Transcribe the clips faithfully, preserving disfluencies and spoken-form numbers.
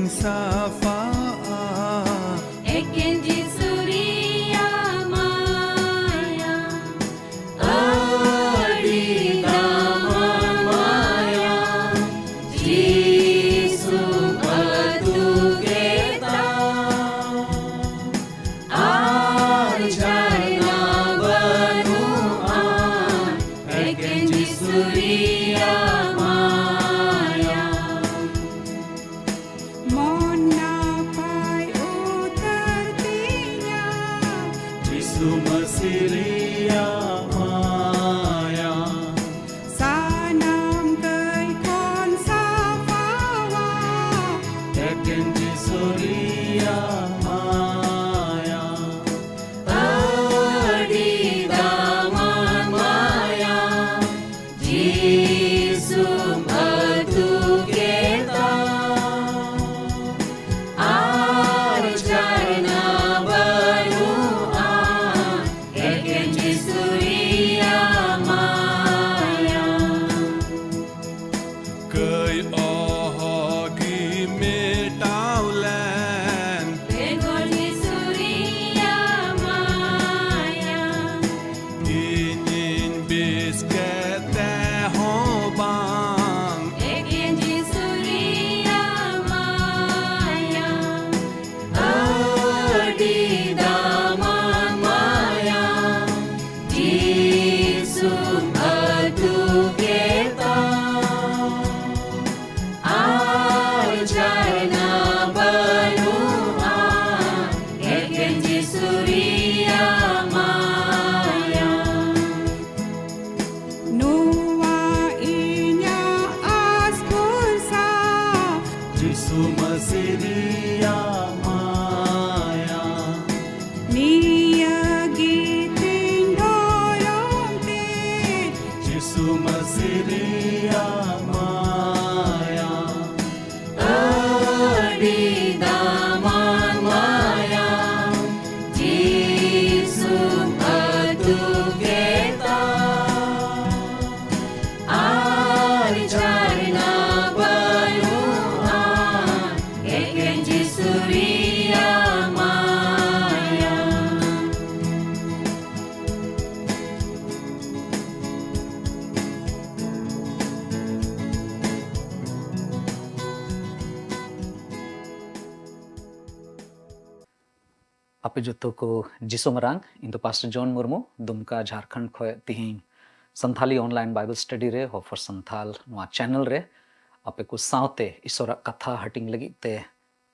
ᱥᱟᱯᱷᱟᱜᱼᱟ᱾ ᱮᱠᱮᱱ ᱡᱤᱥᱩ ᱨᱮᱭᱟᱜ ᱢᱟᱭᱟ, ᱟᱹᱰᱤ ᱫᱟᱢᱟᱱ ᱢᱟᱭᱟ, ᱡᱤᱥᱩᱢ ᱟᱹᱛᱩ ᱠᱮᱫᱟ᱾ ᱟᱨ ᱡᱷᱟᱨᱱᱟ ᱵᱟᱹᱱᱩᱜᱼᱟ, ᱮᱠᱮᱱ ᱡᱤᱥᱩ ᱨᱮᱭᱟᱜ ᱢᱟᱭᱟ᱾ ᱢᱚᱱ ᱱᱟᱯᱟᱭ ᱩᱛᱟᱹᱨ ᱛᱤᱧᱟ, ᱡᱤᱥᱩ ᱢᱟᱹᱥᱤ ᱨᱮᱭᱟᱜ ᱢᱟᱭᱟ᱾ ᱥᱟᱱᱟᱢ ᱠᱟᱹᱭ ᱠᱷᱚᱱ ᱥᱟᱯᱷᱟᱣᱟ, ᱮᱠᱮᱱ ᱡᱤᱥᱩ ᱨᱮᱭᱟᱜ ᱢᱟᱭᱟ᱾ ᱟᱹᱰᱤ ᱫᱟᱢᱟᱱ ᱢᱟᱭᱟ, ᱡᱤᱥᱩᱢ ᱟᱹᱛᱩ ᱠᱮᱫᱟ᱾ ᱟᱨ ᱡᱷᱟᱨᱱᱟ ᱵᱟᱹᱱᱩᱜᱼᱟ, ᱮᱠᱮᱱ ᱡᱤᱥᱩ ᱨᱮᱭᱟᱜ ᱢᱟᱭᱟ᱾ ᱠᱟᱹᱭ ᱚᱦᱚᱜᱤ ᱢᱮᱴᱟᱣ ᱞᱮᱱ, ᱵᱮᱜᱚᱨ ᱡᱤᱥᱩ ᱨᱮᱭᱟᱜ ᱢᱟᱭᱟ᱾ ᱤᱧᱤᱧ ᱵᱮᱥ ᱠᱮᱛᱮ ᱦᱚᱸ ᱵᱟᱝ, ᱮᱠᱮᱱ ᱡᱤᱥᱩ ᱨᱮᱭᱟᱜ ᱢᱟᱭᱟ᱾ ᱟᱹᱰᱤ ᱫᱟᱢᱟᱱ ᱢᱟᱭᱟ, ᱡᱤᱥᱩᱢ ᱟᱹᱛᱩ ᱠᱮᱫᱟ᱾ ᱟᱨ ᱡᱷᱟᱨᱱᱟ ᱵᱟᱹᱱᱩᱜᱼᱟ, ᱮᱠᱮᱱ ᱡᱤᱥᱩ ᱨᱮᱭᱟᱜ ᱢᱟᱭᱟ᱾ ᱱᱚᱣᱟ ᱤᱧᱟᱜ ᱟᱥ ᱵᱷᱚᱨᱥᱟ, ᱡᱤᱥᱩ ᱢᱟᱹᱥᱤ ᱨᱮᱭᱟᱜ ᱢᱟᱭᱟ᱾ ᱱᱤᱭᱟᱹ ᱜᱮ ᱛᱤᱧ ᱫᱷᱚᱨᱚᱢ ᱛᱮ, ᱡᱤᱥᱩ ᱢᱟᱹᱥᱤ ᱨᱮᱭᱟᱜ ᱢᱟᱭᱟ᱾ ᱟᱹᱰᱤ ᱫᱟᱢᱟᱱ ᱢᱟᱭᱟ, ᱡᱤᱥᱩᱢ ᱟᱹᱛᱩ ᱠᱮᱫᱟ᱾ ᱟᱨ ᱡᱷᱟᱨᱱᱟ ᱵᱟᱹᱱᱩᱜᱼᱟ, ᱡᱤᱥᱩ ᱨᱮᱭᱟᱜ ᱢᱟᱭᱟ᱾ ᱟᱯᱮ ᱡᱚᱛᱚ ᱠᱚ ᱡᱤᱥᱩ ᱢᱟᱨᱟᱝ, ᱤᱧ ᱫᱚ ᱯᱟᱥᱴᱚᱨ ᱡᱚᱱ ᱢᱩᱨᱢᱩ, ᱫᱩᱢᱠᱟ, ᱡᱷᱟᱨᱠᱷᱚᱸᱰ ᱠᱷᱚᱱ ᱛᱤᱦᱤᱧ ᱥᱟᱱᱛᱷᱟᱞᱤ online Bible study ᱨᱮ, Hope for Santhal ᱱᱚᱣᱟ channel ᱨᱮ ᱟᱯᱮ ᱠᱚ ᱥᱟᱶᱛᱮ ᱤᱥᱚᱨᱟᱜ ᱠᱟᱛᱷᱟ ᱦᱟᱹᱴᱤᱧ ᱞᱟᱹᱜᱤᱫ ᱛᱮ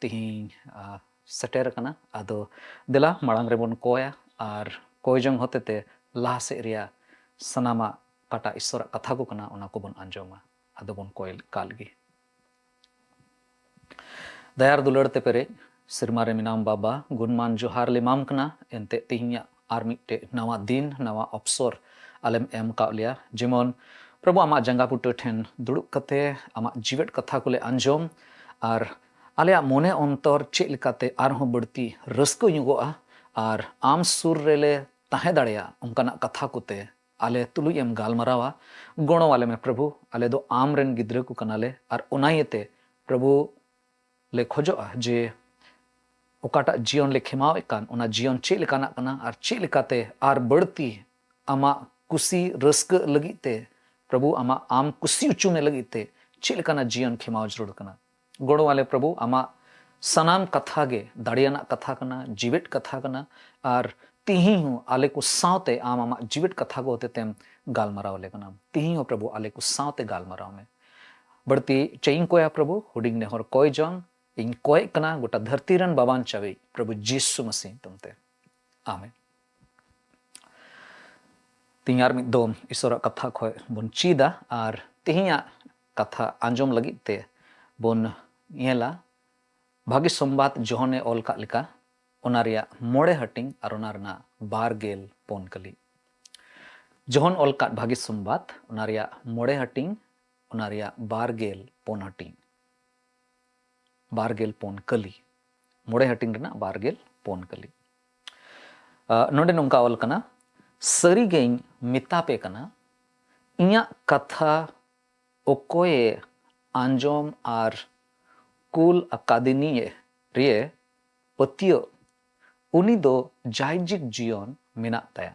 ᱛᱤᱦᱤᱧ, ᱟ, ᱥᱮᱴᱮᱨ ᱟᱠᱟᱱᱟ᱾ ᱟᱫᱚ ᱫᱮᱞᱟ ᱢᱟᱲᱟᱝ ᱨᱮᱵᱚᱱ ᱠᱚᱭᱟ ᱟᱨ ᱠᱚᱭ ᱡᱚᱝ ᱦᱚᱛᱮᱛᱮ ᱞᱟᱦᱟ ᱥᱮᱫ ᱨᱮᱭᱟᱜ ᱥᱟᱱᱟᱢᱟᱜ ᱚᱠᱟᱴᱟᱜ ᱤᱥᱚᱨᱟᱜ ᱠᱟᱛᱷᱟ ᱠᱚ ᱠᱟᱱᱟ ᱚᱱᱟ ᱠᱚᱵᱚᱱ ᱟᱸᱡᱚᱢᱟ᱾ ᱟᱫᱚ ᱵᱚᱱ ᱠᱚᱭ ᱠᱟᱜ ᱞᱮᱜᱮ᱾ ᱫᱟᱭᱟᱨ ᱫᱩᱞᱟᱹᱲ ᱛᱮ ᱯᱮᱨᱮᱡ ᱥᱮᱨᱢᱟ ᱨᱮ ᱢᱮᱱᱟᱢ ᱵᱟᱵᱟ, ᱜᱩᱱᱢᱟᱱ ᱡᱚᱦᱟᱨ ᱞᱮ ᱮᱢᱟᱢ ᱠᱟᱱᱟ᱾ ᱮᱱᱛᱮ ᱛᱮᱦᱮᱧᱟᱜ ᱟᱨ ᱢᱤᱫᱴᱮᱡ ᱱᱟᱣᱟ ᱫᱤᱱ, ᱱᱟᱣᱟ ᱚᱯᱥᱚᱨ ᱟᱞᱮᱢ ᱮᱢ ᱠᱟᱜ ᱞᱮᱭᱟ᱾ ᱡᱮᱢᱚᱱ ᱯᱨᱚᱵᱷᱩ ᱟᱢᱟᱜ ᱡᱟᱸᱜᱟ ᱵᱩᱴᱟᱹ ᱴᱷᱮᱱ ᱫᱩᱲᱩᱵ ᱠᱟᱛᱮ ᱟᱢᱟᱜ ᱡᱤᱣᱮᱫ ᱠᱟᱛᱷᱟ ᱠᱚᱞᱮ ᱟᱸᱡᱚᱢ ᱟᱨ ᱟᱞᱮᱭᱟᱜ ᱢᱚᱱᱮ ᱚᱱᱛᱚᱨ ᱪᱮᱫ ᱞᱮᱠᱟᱛᱮ ᱟᱨᱦᱚᱸ ᱵᱟᱹᱲᱛᱤ ᱨᱟᱹᱥᱠᱟᱹ ᱧᱚᱜᱚᱜᱼᱟ ᱟᱨ ᱟᱢ ᱥᱩᱨ ᱨᱮᱞᱮ ᱛᱟᱦᱮᱸ ᱫᱟᱲᱮᱭᱟᱜ ᱚᱱᱠᱟᱱᱟᱜ ᱠᱟᱛᱷᱟ ᱠᱚᱛᱮ ᱟᱞᱮ ᱛᱩᱞᱩᱡ ᱮᱢ ᱜᱟᱞᱢᱟᱨᱟᱣᱟ᱾ ᱜᱚᱲᱚ ᱟᱞᱮ ᱢᱮ ᱯᱨᱚᱵᱷᱩ, ᱟᱞᱮ ᱫᱚ ᱟᱢ ᱨᱮᱱ ᱜᱤᱫᱽᱨᱟᱹ ᱠᱚ ᱠᱟᱱᱟᱞᱮ ᱟᱨ ᱚᱱᱟ ᱤᱭᱟᱹᱛᱮ ᱯᱨᱚᱵᱷᱩ ᱞᱮ ᱠᱷᱚᱡᱚᱜᱼᱟ ᱡᱮ ᱚᱠᱟᱴᱟᱜ ᱡᱤᱭᱚᱱ ᱞᱮ ᱠᱷᱮᱢᱟᱣᱮᱫ ᱠᱟᱱ ᱚᱱᱟ ᱡᱤᱭᱚᱱ ᱪᱮᱫ ᱞᱮᱠᱟᱱᱟᱜ ᱠᱟᱱᱟ ᱟᱨ ᱪᱮᱫ ᱞᱮᱠᱟᱛᱮ ᱟᱨ ᱵᱟᱹᱲᱛᱤ ᱟᱢᱟᱜ ᱠᱩᱥᱤ ᱨᱟᱹᱥᱠᱟᱹ ᱞᱟᱹᱜᱤᱫ ᱛᱮ ᱯᱨᱚᱵᱷᱩ ᱟᱢᱟᱜ ᱟᱢ ᱠᱩᱥᱤ ᱚᱪᱚ ᱢᱮ ᱞᱟᱹᱜᱤᱫ ᱛᱮ ᱪᱮᱫ ᱞᱮᱠᱟᱱᱟᱜ ᱡᱤᱭᱚᱱ ᱠᱷᱮᱢᱟᱣ ᱡᱟᱹᱨᱩᱲ ᱠᱟᱱᱟ᱾ ᱜᱚᱲᱚ ᱟᱞᱮ ᱯᱨᱚᱵᱷᱩ, ᱟᱢᱟᱜ ᱥᱟᱱᱟᱢ ᱠᱟᱛᱷᱟ ᱜᱮ ᱫᱟᱲᱮᱭᱟᱱᱟᱜ ᱠᱟᱛᱷᱟ ᱠᱟᱱᱟ, ᱡᱤᱣᱮᱫ ᱠᱟᱛᱷᱟ ᱠᱟᱱᱟ᱾ ᱟᱨ ᱛᱤᱦᱤᱧ ᱦᱚᱸ ᱟᱞᱮ ᱠᱚ ᱥᱟᱶᱛᱮ ᱟᱢ ᱟᱢᱟᱜ ᱡᱤᱣᱮᱫ ᱠᱟᱛᱷᱟ ᱠᱚ ᱦᱚᱛᱮᱛᱮᱢ ᱜᱟᱞᱢᱟᱨᱟᱣ ᱟᱞᱮ ᱠᱟᱱᱟ᱾ ᱛᱤᱦᱤᱧ ᱦᱚᱸ ᱯᱨᱚᱵᱷᱩ ᱟᱞᱮ ᱠᱚ ᱥᱟᱶᱛᱮ ᱜᱟᱞᱢᱟᱨᱟᱣ ᱢᱮ᱾ ᱵᱟᱹᱲᱛᱤ ᱪᱮᱫ ᱤᱧ ᱠᱚᱭᱟ ᱯᱨᱚᱵᱷᱩ, ᱦᱩᱰᱤᱧ ᱱᱮᱦᱚᱨ ᱠᱚᱭ ᱡᱚᱝ ᱤᱧ ᱠᱚᱭᱮᱜ ᱠᱟᱱᱟ ᱜᱚᱴᱟ ᱫᱷᱟᱹᱨᱛᱤ ᱨᱮᱱ ᱵᱟᱵᱟᱱ ᱪᱟᱹᱣᱤᱡ ᱯᱨᱚᱵᱷᱩ ᱡᱤᱥᱩ ᱢᱟᱹᱥᱤ ᱧᱩᱛᱩᱢ ᱛᱮ, ᱟᱢᱮᱱ᱾ ᱛᱤᱦᱤᱧ ᱟᱨ ᱢᱤᱫ ᱫᱚᱢ ᱤᱥᱚᱨᱟᱜ ᱠᱟᱛᱷᱟ ᱠᱷᱚᱡ ᱵᱚᱱ ᱪᱮᱫᱟ ᱟᱨ ᱛᱤᱦᱤᱧᱟᱜ ᱠᱟᱛᱷᱟ ᱟᱸᱡᱚᱢ ᱞᱟᱹᱜᱤᱫ ᱛᱮ ᱵᱚᱱ ᱧᱮᱞᱟ ᱵᱷᱟᱹᱜᱤ ᱥᱚᱢᱵᱟᱫ ᱡᱚᱦᱚᱱᱮ ᱚᱞ ᱠᱟᱜ ᱞᱮᱠᱟ, ᱚᱱᱟ ᱨᱮᱭᱟᱜ ᱢᱚᱬᱮ ᱦᱟᱹᱴᱤᱧ ᱟᱨ ᱚᱱᱟ ᱨᱮᱱᱟᱜ ᱵᱟᱨ ᱜᱮᱞ ᱯᱩᱱ ᱠᱟᱹᱞᱤ᱾ ᱡᱚᱦᱚᱱ ᱚᱞ ᱠᱟᱜ ᱵᱷᱟᱹᱜᱤ ᱥᱚᱢᱵᱟᱫ, ᱚᱱᱟ ᱨᱮᱭᱟᱜ ᱢᱚᱬᱮ ᱦᱟᱹᱴᱤᱧ, ᱚᱱᱟ ᱨᱮᱭᱟᱜ ᱵᱟᱨ ᱜᱮᱞ ᱯᱩᱱ ᱦᱟᱹᱴᱤᱧ, ᱵᱟᱨ ᱜᱮᱞ ᱯᱩᱱ ᱠᱟᱹᱞᱤ, ᱢᱚᱬᱮ ᱦᱟᱹᱴᱤᱧ ᱨᱮᱱᱟᱜ ᱵᱟᱨ ᱜᱮᱞ ᱯᱩᱱ ᱠᱟᱹᱞᱤ᱾ ᱟ, ᱱᱚᱰᱮ ᱱᱚᱝᱠᱟ ᱚᱞ ᱠᱟᱱᱟ, ᱥᱟᱹᱨᱤᱜᱮᱧ ᱢᱮᱛᱟ ᱯᱮ ᱠᱟᱱᱟ, ᱤᱧᱟᱹᱜ ᱠᱟᱛᱷᱟ ᱚᱠᱚᱭᱮ ᱟᱸᱡᱚᱢ ᱟᱨ ᱠᱩᱞ ᱟᱠᱟᱫᱤᱧᱮ ᱨᱮ ᱯᱟᱹᱛᱭᱟᱹᱜ, ᱩᱱᱤ ᱫᱚ ᱡᱟᱭᱡᱤᱠ ᱡᱤᱭᱚᱱ ᱢᱮᱱᱟᱜ ᱛᱟᱭᱟ᱾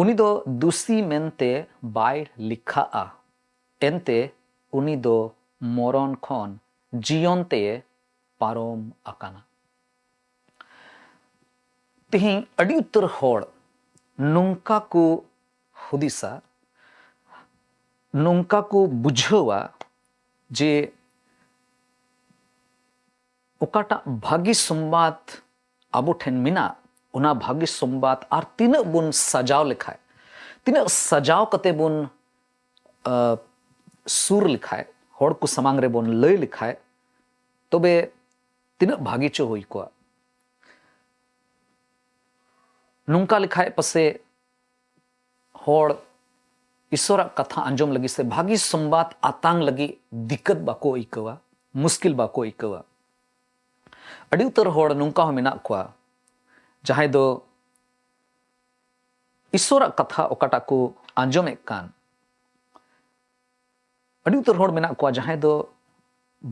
ᱩᱱᱤ ᱫᱚ ᱫᱩᱥᱤ ᱢᱮᱱᱛᱮ ᱵᱟᱭ ᱞᱮᱠᱷᱟᱜᱼᱟ, ᱮᱱᱛᱮ ᱩᱱᱤ ᱫᱚ ᱢᱚᱨᱚᱱ ᱠᱷᱚᱱ ᱡᱤᱭᱚᱱ ᱛᱮᱭᱮ ᱯᱟᱨᱚᱢ ᱟᱠᱟᱱᱟ᱾ ᱛᱮᱦᱮᱧ ᱟᱹᱰᱤ ᱩᱛᱟᱹᱨ ᱦᱚᱲ ᱱᱚᱝᱠᱟ ᱠᱚ ᱦᱩᱫᱤᱥᱟ, ᱱᱚᱝᱠᱟ ᱠᱚ ᱵᱩᱡᱷᱟᱹᱣᱟ ᱡᱮ ᱚᱠᱟᱴᱟᱜ ᱵᱷᱟᱹᱜᱤ ᱥᱚᱢᱵᱟᱫ ᱟᱵᱚ ᱴᱷᱮᱱ ᱢᱮᱱᱟᱜ, ᱚᱱᱟ ᱵᱷᱟᱹᱜᱤ ᱥᱚᱢᱵᱟᱫ ᱟᱨ ᱛᱤᱱᱟᱹᱜ ᱵᱚᱱ ᱥᱟᱡᱟᱣ ᱞᱮᱠᱷᱟᱡ, ᱛᱤᱱᱟᱹᱜ ᱥᱟᱡᱟᱣ ᱠᱟᱛᱮ ᱵᱚᱱ, ᱟ, ᱥᱩᱨ ᱞᱮᱠᱷᱟᱡ, ᱦᱚᱲ ᱠᱚ ᱥᱟᱢᱟᱝ ᱨᱮᱵᱚᱱ ᱞᱟᱹᱭ ᱞᱮᱠᱷᱟᱡ, ᱛᱚᱵᱮ ᱛᱤᱱᱟᱹᱜ ᱵᱷᱟᱹᱜᱤ ᱪᱚ ᱦᱩᱭ ᱠᱚᱜᱼᱟ᱾ ᱱᱚᱝᱠᱟ ᱞᱮᱠᱷᱟᱡ ᱯᱟᱥᱮ ᱦᱚᱲ ᱤᱥᱚᱨᱟᱜ ᱠᱟᱛᱷᱟ ᱟᱸᱡᱚᱢ ᱞᱟᱹᱜᱤᱫ ᱥᱮ ᱵᱷᱟᱹᱜᱤ ᱥᱚᱢᱵᱟᱫ ᱟᱛᱟᱝ ᱞᱟᱹᱜᱤᱫ ᱫᱤᱠᱠᱟᱛ ᱵᱟᱠᱚ ᱟᱹᱭᱠᱟᱹᱣᱟ, ᱢᱩᱥᱠᱤᱞ ᱵᱟᱠᱚ ᱟᱹᱭᱠᱟᱹᱣᱟ᱾ ᱟᱹᱰᱤ ᱩᱛᱟᱹᱨ ᱦᱚᱲ ᱱᱚᱝᱠᱟ ᱦᱚᱸ ᱢᱮᱱᱟᱜ ᱠᱚᱣᱟ, ᱡᱟᱦᱟᱸᱭ ᱫᱚ ᱤᱥᱚᱨᱟᱜ ᱠᱟᱛᱷᱟ ᱚᱠᱟᱴᱟᱜ ᱠᱚ ᱟᱸᱡᱚᱢᱮᱫ ᱠᱟᱱ, ᱟᱹᱰᱤ ᱩᱛᱟᱹᱨ ᱦᱚᱲ ᱢᱮᱱᱟᱜ ᱠᱚᱣᱟ ᱡᱟᱦᱟᱸᱭ ᱫᱚ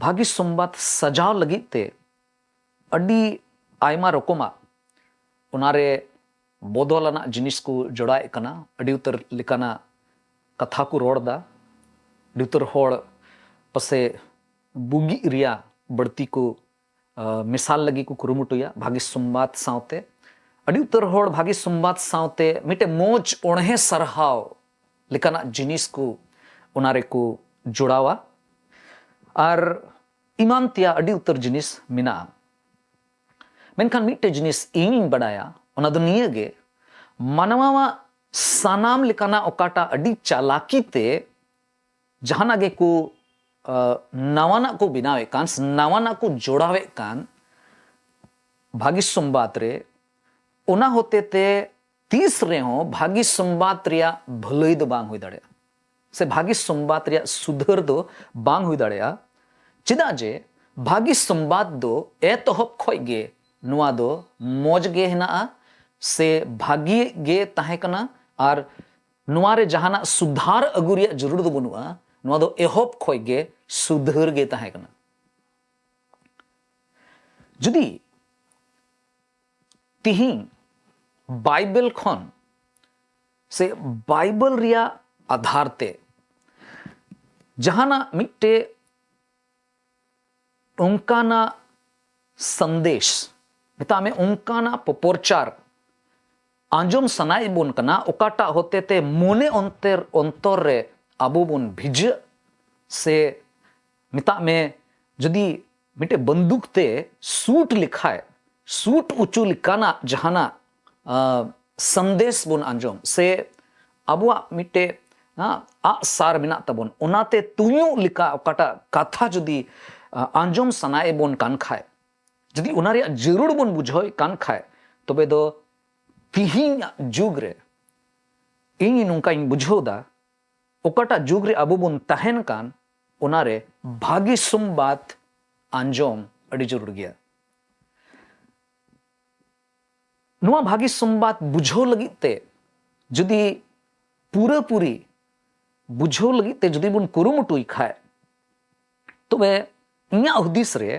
ᱵᱷᱟᱹᱜᱤ ᱥᱚᱢᱵᱟᱫ ᱥᱟᱡᱟᱣ ᱞᱟᱹᱜᱤᱫ ᱛᱮ ᱟᱹᱰᱤ ᱟᱭᱢᱟ ᱨᱚᱠᱚᱢᱟᱜ ᱚᱱᱟᱨᱮ ᱵᱚᱫᱚᱞ ᱟᱱᱟᱜ ᱡᱤᱱᱤᱥ ᱠᱚ ᱡᱚᱲᱟᱣᱮᱫ ᱠᱟᱱᱟ, ᱟᱹᱰᱤ ᱩᱛᱟᱹᱨ ᱞᱮᱠᱟᱱᱟᱜ ᱠᱟᱛᱷᱟ ᱠᱚ ᱨᱚᱲ ᱮᱫᱟ᱾ ᱟᱹᱰᱤ ᱩᱛᱟᱹᱨ ᱦᱚᱲ ᱯᱟᱥᱮ ᱵᱩᱜᱤᱜ ᱨᱮᱭᱟᱜ ᱵᱟᱹᱲᱛᱤ ᱠᱚ, ᱟ, ᱢᱮᱥᱟᱞ ᱞᱟᱹᱜᱤᱫ ᱠᱚ ᱠᱩᱨᱩᱢᱩᱴᱩᱭᱟ ᱵᱷᱟᱹᱜᱤ ᱥᱚᱢᱵᱟᱫ ᱥᱟᱶᱛᱮ᱾ ᱟᱹᱰᱤ ᱩᱛᱟᱹᱨ ᱦᱚᱲ ᱵᱷᱟᱹᱜᱤ ᱥᱚᱢᱵᱟᱫ ᱥᱟᱶᱛᱮ ᱢᱤᱫᱴᱮᱱ ᱢᱚᱡᱽ ᱚᱬᱦᱮ ᱥᱟᱨᱦᱟᱣ ᱞᱮᱠᱟᱱᱟᱜ ᱡᱤᱱᱤᱥ ᱠᱚ ᱚᱱᱟ ᱨᱮᱠᱚ ᱡᱚᱲᱟᱣᱟ᱾ ᱟᱨ ᱮᱢᱟᱱ ᱛᱮᱭᱟᱜ ᱟᱹᱰᱤ ᱩᱛᱟᱹᱨ ᱡᱤᱱᱤᱥ ᱢᱮᱱᱟᱜᱼᱟ᱾ ᱢᱮᱱᱠᱷᱟᱱ ᱢᱤᱫᱴᱮᱡ ᱡᱤᱱᱤᱥ ᱤᱧᱤᱧ ᱵᱟᱰᱟᱭᱟ, ᱚᱱᱟ ᱫᱚ ᱱᱤᱭᱟᱹ ᱜᱮ, ᱢᱟᱱᱣᱟᱣᱟᱜ ᱥᱟᱱᱟᱢ ᱞᱮᱠᱟᱱᱟᱜ ᱚᱠᱟᱴᱟᱜ ᱟᱹᱰᱤ ᱪᱟᱞᱟᱠᱤ ᱛᱮ ᱡᱟᱦᱟᱱᱟᱜ ᱜᱮᱠᱚ, ᱟ, ᱱᱟᱣᱟᱱᱟᱜ ᱠᱚ ᱵᱮᱱᱟᱣᱮᱫ ᱠᱟᱱ, ᱱᱟᱣᱟᱱᱟᱜ ᱠᱚ ᱡᱚᱲᱟᱣᱮᱫ ᱠᱟᱱ ᱵᱷᱟᱹᱜᱤ ᱥᱚᱢᱵᱟᱫ ᱨᱮ, ᱚᱱᱟ ᱦᱚᱛᱮ ᱛᱮ ᱛᱤᱥ ᱨᱮᱦᱚᱸ ᱵᱷᱟᱹᱜᱤ ᱥᱚᱢᱵᱟᱫ ᱨᱮᱭᱟᱜ ᱵᱷᱟᱹᱞᱟᱹᱭ ᱫᱚ ᱵᱟᱝ ᱦᱩᱭ ᱫᱟᱲᱮᱭᱟᱜᱼᱟ, ᱥᱮ ᱵᱷᱟᱹᱜᱤ ᱥᱚᱢᱵᱟᱫ ᱨᱮᱭᱟᱜ ᱥᱩᱫᱷᱟᱹᱨ ᱫᱚ ᱵᱟᱝ ᱦᱩᱭ ᱫᱟᱲᱮᱭᱟᱜᱼᱟ᱾ ᱪᱮᱫᱟᱜ ᱡᱮ ᱵᱷᱟᱹᱜᱤ ᱥᱚᱢᱵᱟᱫ ᱫᱚ ᱮᱛᱚᱦᱚᱵ ᱠᱷᱚᱡ ᱜᱮ ᱱᱚᱣᱟ ᱫᱚ ᱢᱚᱡᱽ ᱜᱮ ᱦᱮᱱᱟᱜᱼᱟ, ᱥᱮ ᱵᱷᱟᱹᱜᱤ ᱜᱮ ᱛᱟᱦᱮᱸ ᱠᱟᱱᱟ, ᱟᱨ ᱱᱚᱣᱟ ᱨᱮ ᱡᱟᱦᱟᱱᱟᱜ ᱥᱩᱫᱷᱟᱨ ᱟᱹᱜᱩ ᱨᱮᱭᱟᱜ ᱡᱟᱹᱨᱩᱲ ᱫᱚ ᱵᱟᱹᱱᱩᱜᱼᱟ᱾ ᱱᱚᱣᱟ ᱫᱚ ᱮᱦᱚᱵ ᱠᱷᱚᱡ ᱜᱮ ᱥᱩᱫᱷᱟᱹᱨ ᱜᱮ ᱛᱟᱦᱮᱸ ᱠᱟᱱᱟ᱾ ᱡᱩᱫᱤ ᱛᱤᱦᱤᱧ ᱵᱟᱭᱵᱮᱞ ᱠᱷᱚᱱ ᱥᱮ ᱵᱟᱭᱵᱮᱞ ᱨᱮᱭᱟᱜ ᱟᱫᱷᱟᱨ ᱛᱮ ᱡᱟᱦᱟᱱᱟᱜ ᱢᱤᱫᱴᱮᱡ ᱚᱱᱠᱟᱱᱟᱜ ᱥᱟᱸᱫᱮᱥ, ᱢᱮᱛᱟᱜ ᱢᱮ, ᱚᱱᱠᱟᱱᱟᱜ ᱯᱚᱯᱚᱨᱪᱟᱨ ᱟᱸᱡᱚᱢ ᱥᱟᱱᱟᱭᱮᱫ ᱵᱚᱱ ᱠᱟᱱᱟ, ᱚᱠᱟᱴᱟᱜ ᱦᱚᱛᱮ ᱛᱮ ᱢᱚᱱᱮ ᱚᱱᱛᱚᱨ, ᱚᱱᱛᱚᱨ ᱨᱮ ᱟᱵᱚ ᱵᱚᱱ ᱵᱷᱤᱡᱟᱹᱜ, ᱥᱮ ᱢᱮᱛᱟᱜ ᱢᱮ, ᱡᱩᱫᱤ ᱢᱤᱫᱴᱮᱡ ᱵᱟᱱᱫᱩᱠ ᱛᱮ ᱥᱩᱴ ᱞᱮᱠᱷᱟᱡ, ᱥᱩᱴ ᱚᱪᱚ ᱞᱮᱠᱟᱱᱟᱜ ᱡᱟᱦᱟᱱᱟᱜ, ᱟ, ᱥᱟᱸᱫᱮᱥ ᱵᱚᱱ ᱟᱸᱡᱚᱢ, ᱥᱮ ᱟᱵᱚᱣᱟᱜ ᱢᱤᱫᱴᱮᱡ, ᱟ, ᱟᱜ ᱥᱟᱨ ᱢᱮᱱᱟᱜ ᱛᱟᱵᱚᱱ, ᱚᱱᱟᱛᱮ ᱛᱩᱧᱩᱜ ᱞᱮᱠᱟ ᱚᱠᱟᱴᱟᱜ ᱠᱟᱛᱷᱟ ᱡᱩᱫᱤ, ᱟ, ᱟᱸᱡᱚᱢ ᱥᱟᱱᱟᱭᱮᱫ ᱵᱚᱱ ᱠᱟᱱ ᱠᱷᱟᱡ, ᱡᱩᱫᱤ ᱚᱱᱟ ᱨᱮᱭᱟᱜ ᱡᱟᱹᱨᱩᱲ ᱵᱚᱱ ᱵᱩᱡᱷᱟᱹᱣᱮᱫ ᱠᱟᱱ ᱠᱷᱟᱡ, ᱛᱚᱵᱮ ᱫᱚ ᱛᱤᱦᱤᱧᱟᱜ ᱡᱩᱜᱽ ᱨᱮ ᱤᱧ ᱱᱚᱝᱠᱟᱧ ᱵᱩᱡᱷᱟᱹᱣ ᱫᱟ, ᱚᱠᱟᱴᱟᱜ ᱡᱩᱜᱽ ᱨᱮ ᱟᱵᱚ ᱵᱚᱱ ᱛᱟᱦᱮᱱ ᱠᱟᱱ, ᱚᱱᱟᱨᱮ ᱵᱷᱟᱹᱜᱤ ᱥᱚᱢᱵᱟᱫ ᱟᱸᱡᱚᱢ ᱟᱹᱰᱤ ᱡᱟᱹᱨᱩᱲ ᱜᱮᱭᱟ᱾ ᱱᱚᱣᱟ ᱵᱷᱟᱹᱜᱤ ᱥᱚᱢᱵᱟᱫ ᱵᱩᱡᱷᱟᱹᱣ ᱞᱟᱹᱜᱤᱫ ᱛᱮ ᱡᱩᱫᱤ ᱯᱩᱨᱟᱹᱯᱩᱨᱤ ᱵᱩᱡᱷᱟᱹᱣ ᱞᱟᱹᱜᱤᱫ ᱛᱮ ᱡᱩᱫᱤ ᱵᱚᱱ ᱠᱩᱨᱩᱢᱩᱴᱩᱭ ᱠᱷᱟᱡ, ᱛᱚᱵᱮ ᱤᱧᱟᱹᱜ ᱦᱩᱫᱤᱥ ᱨᱮ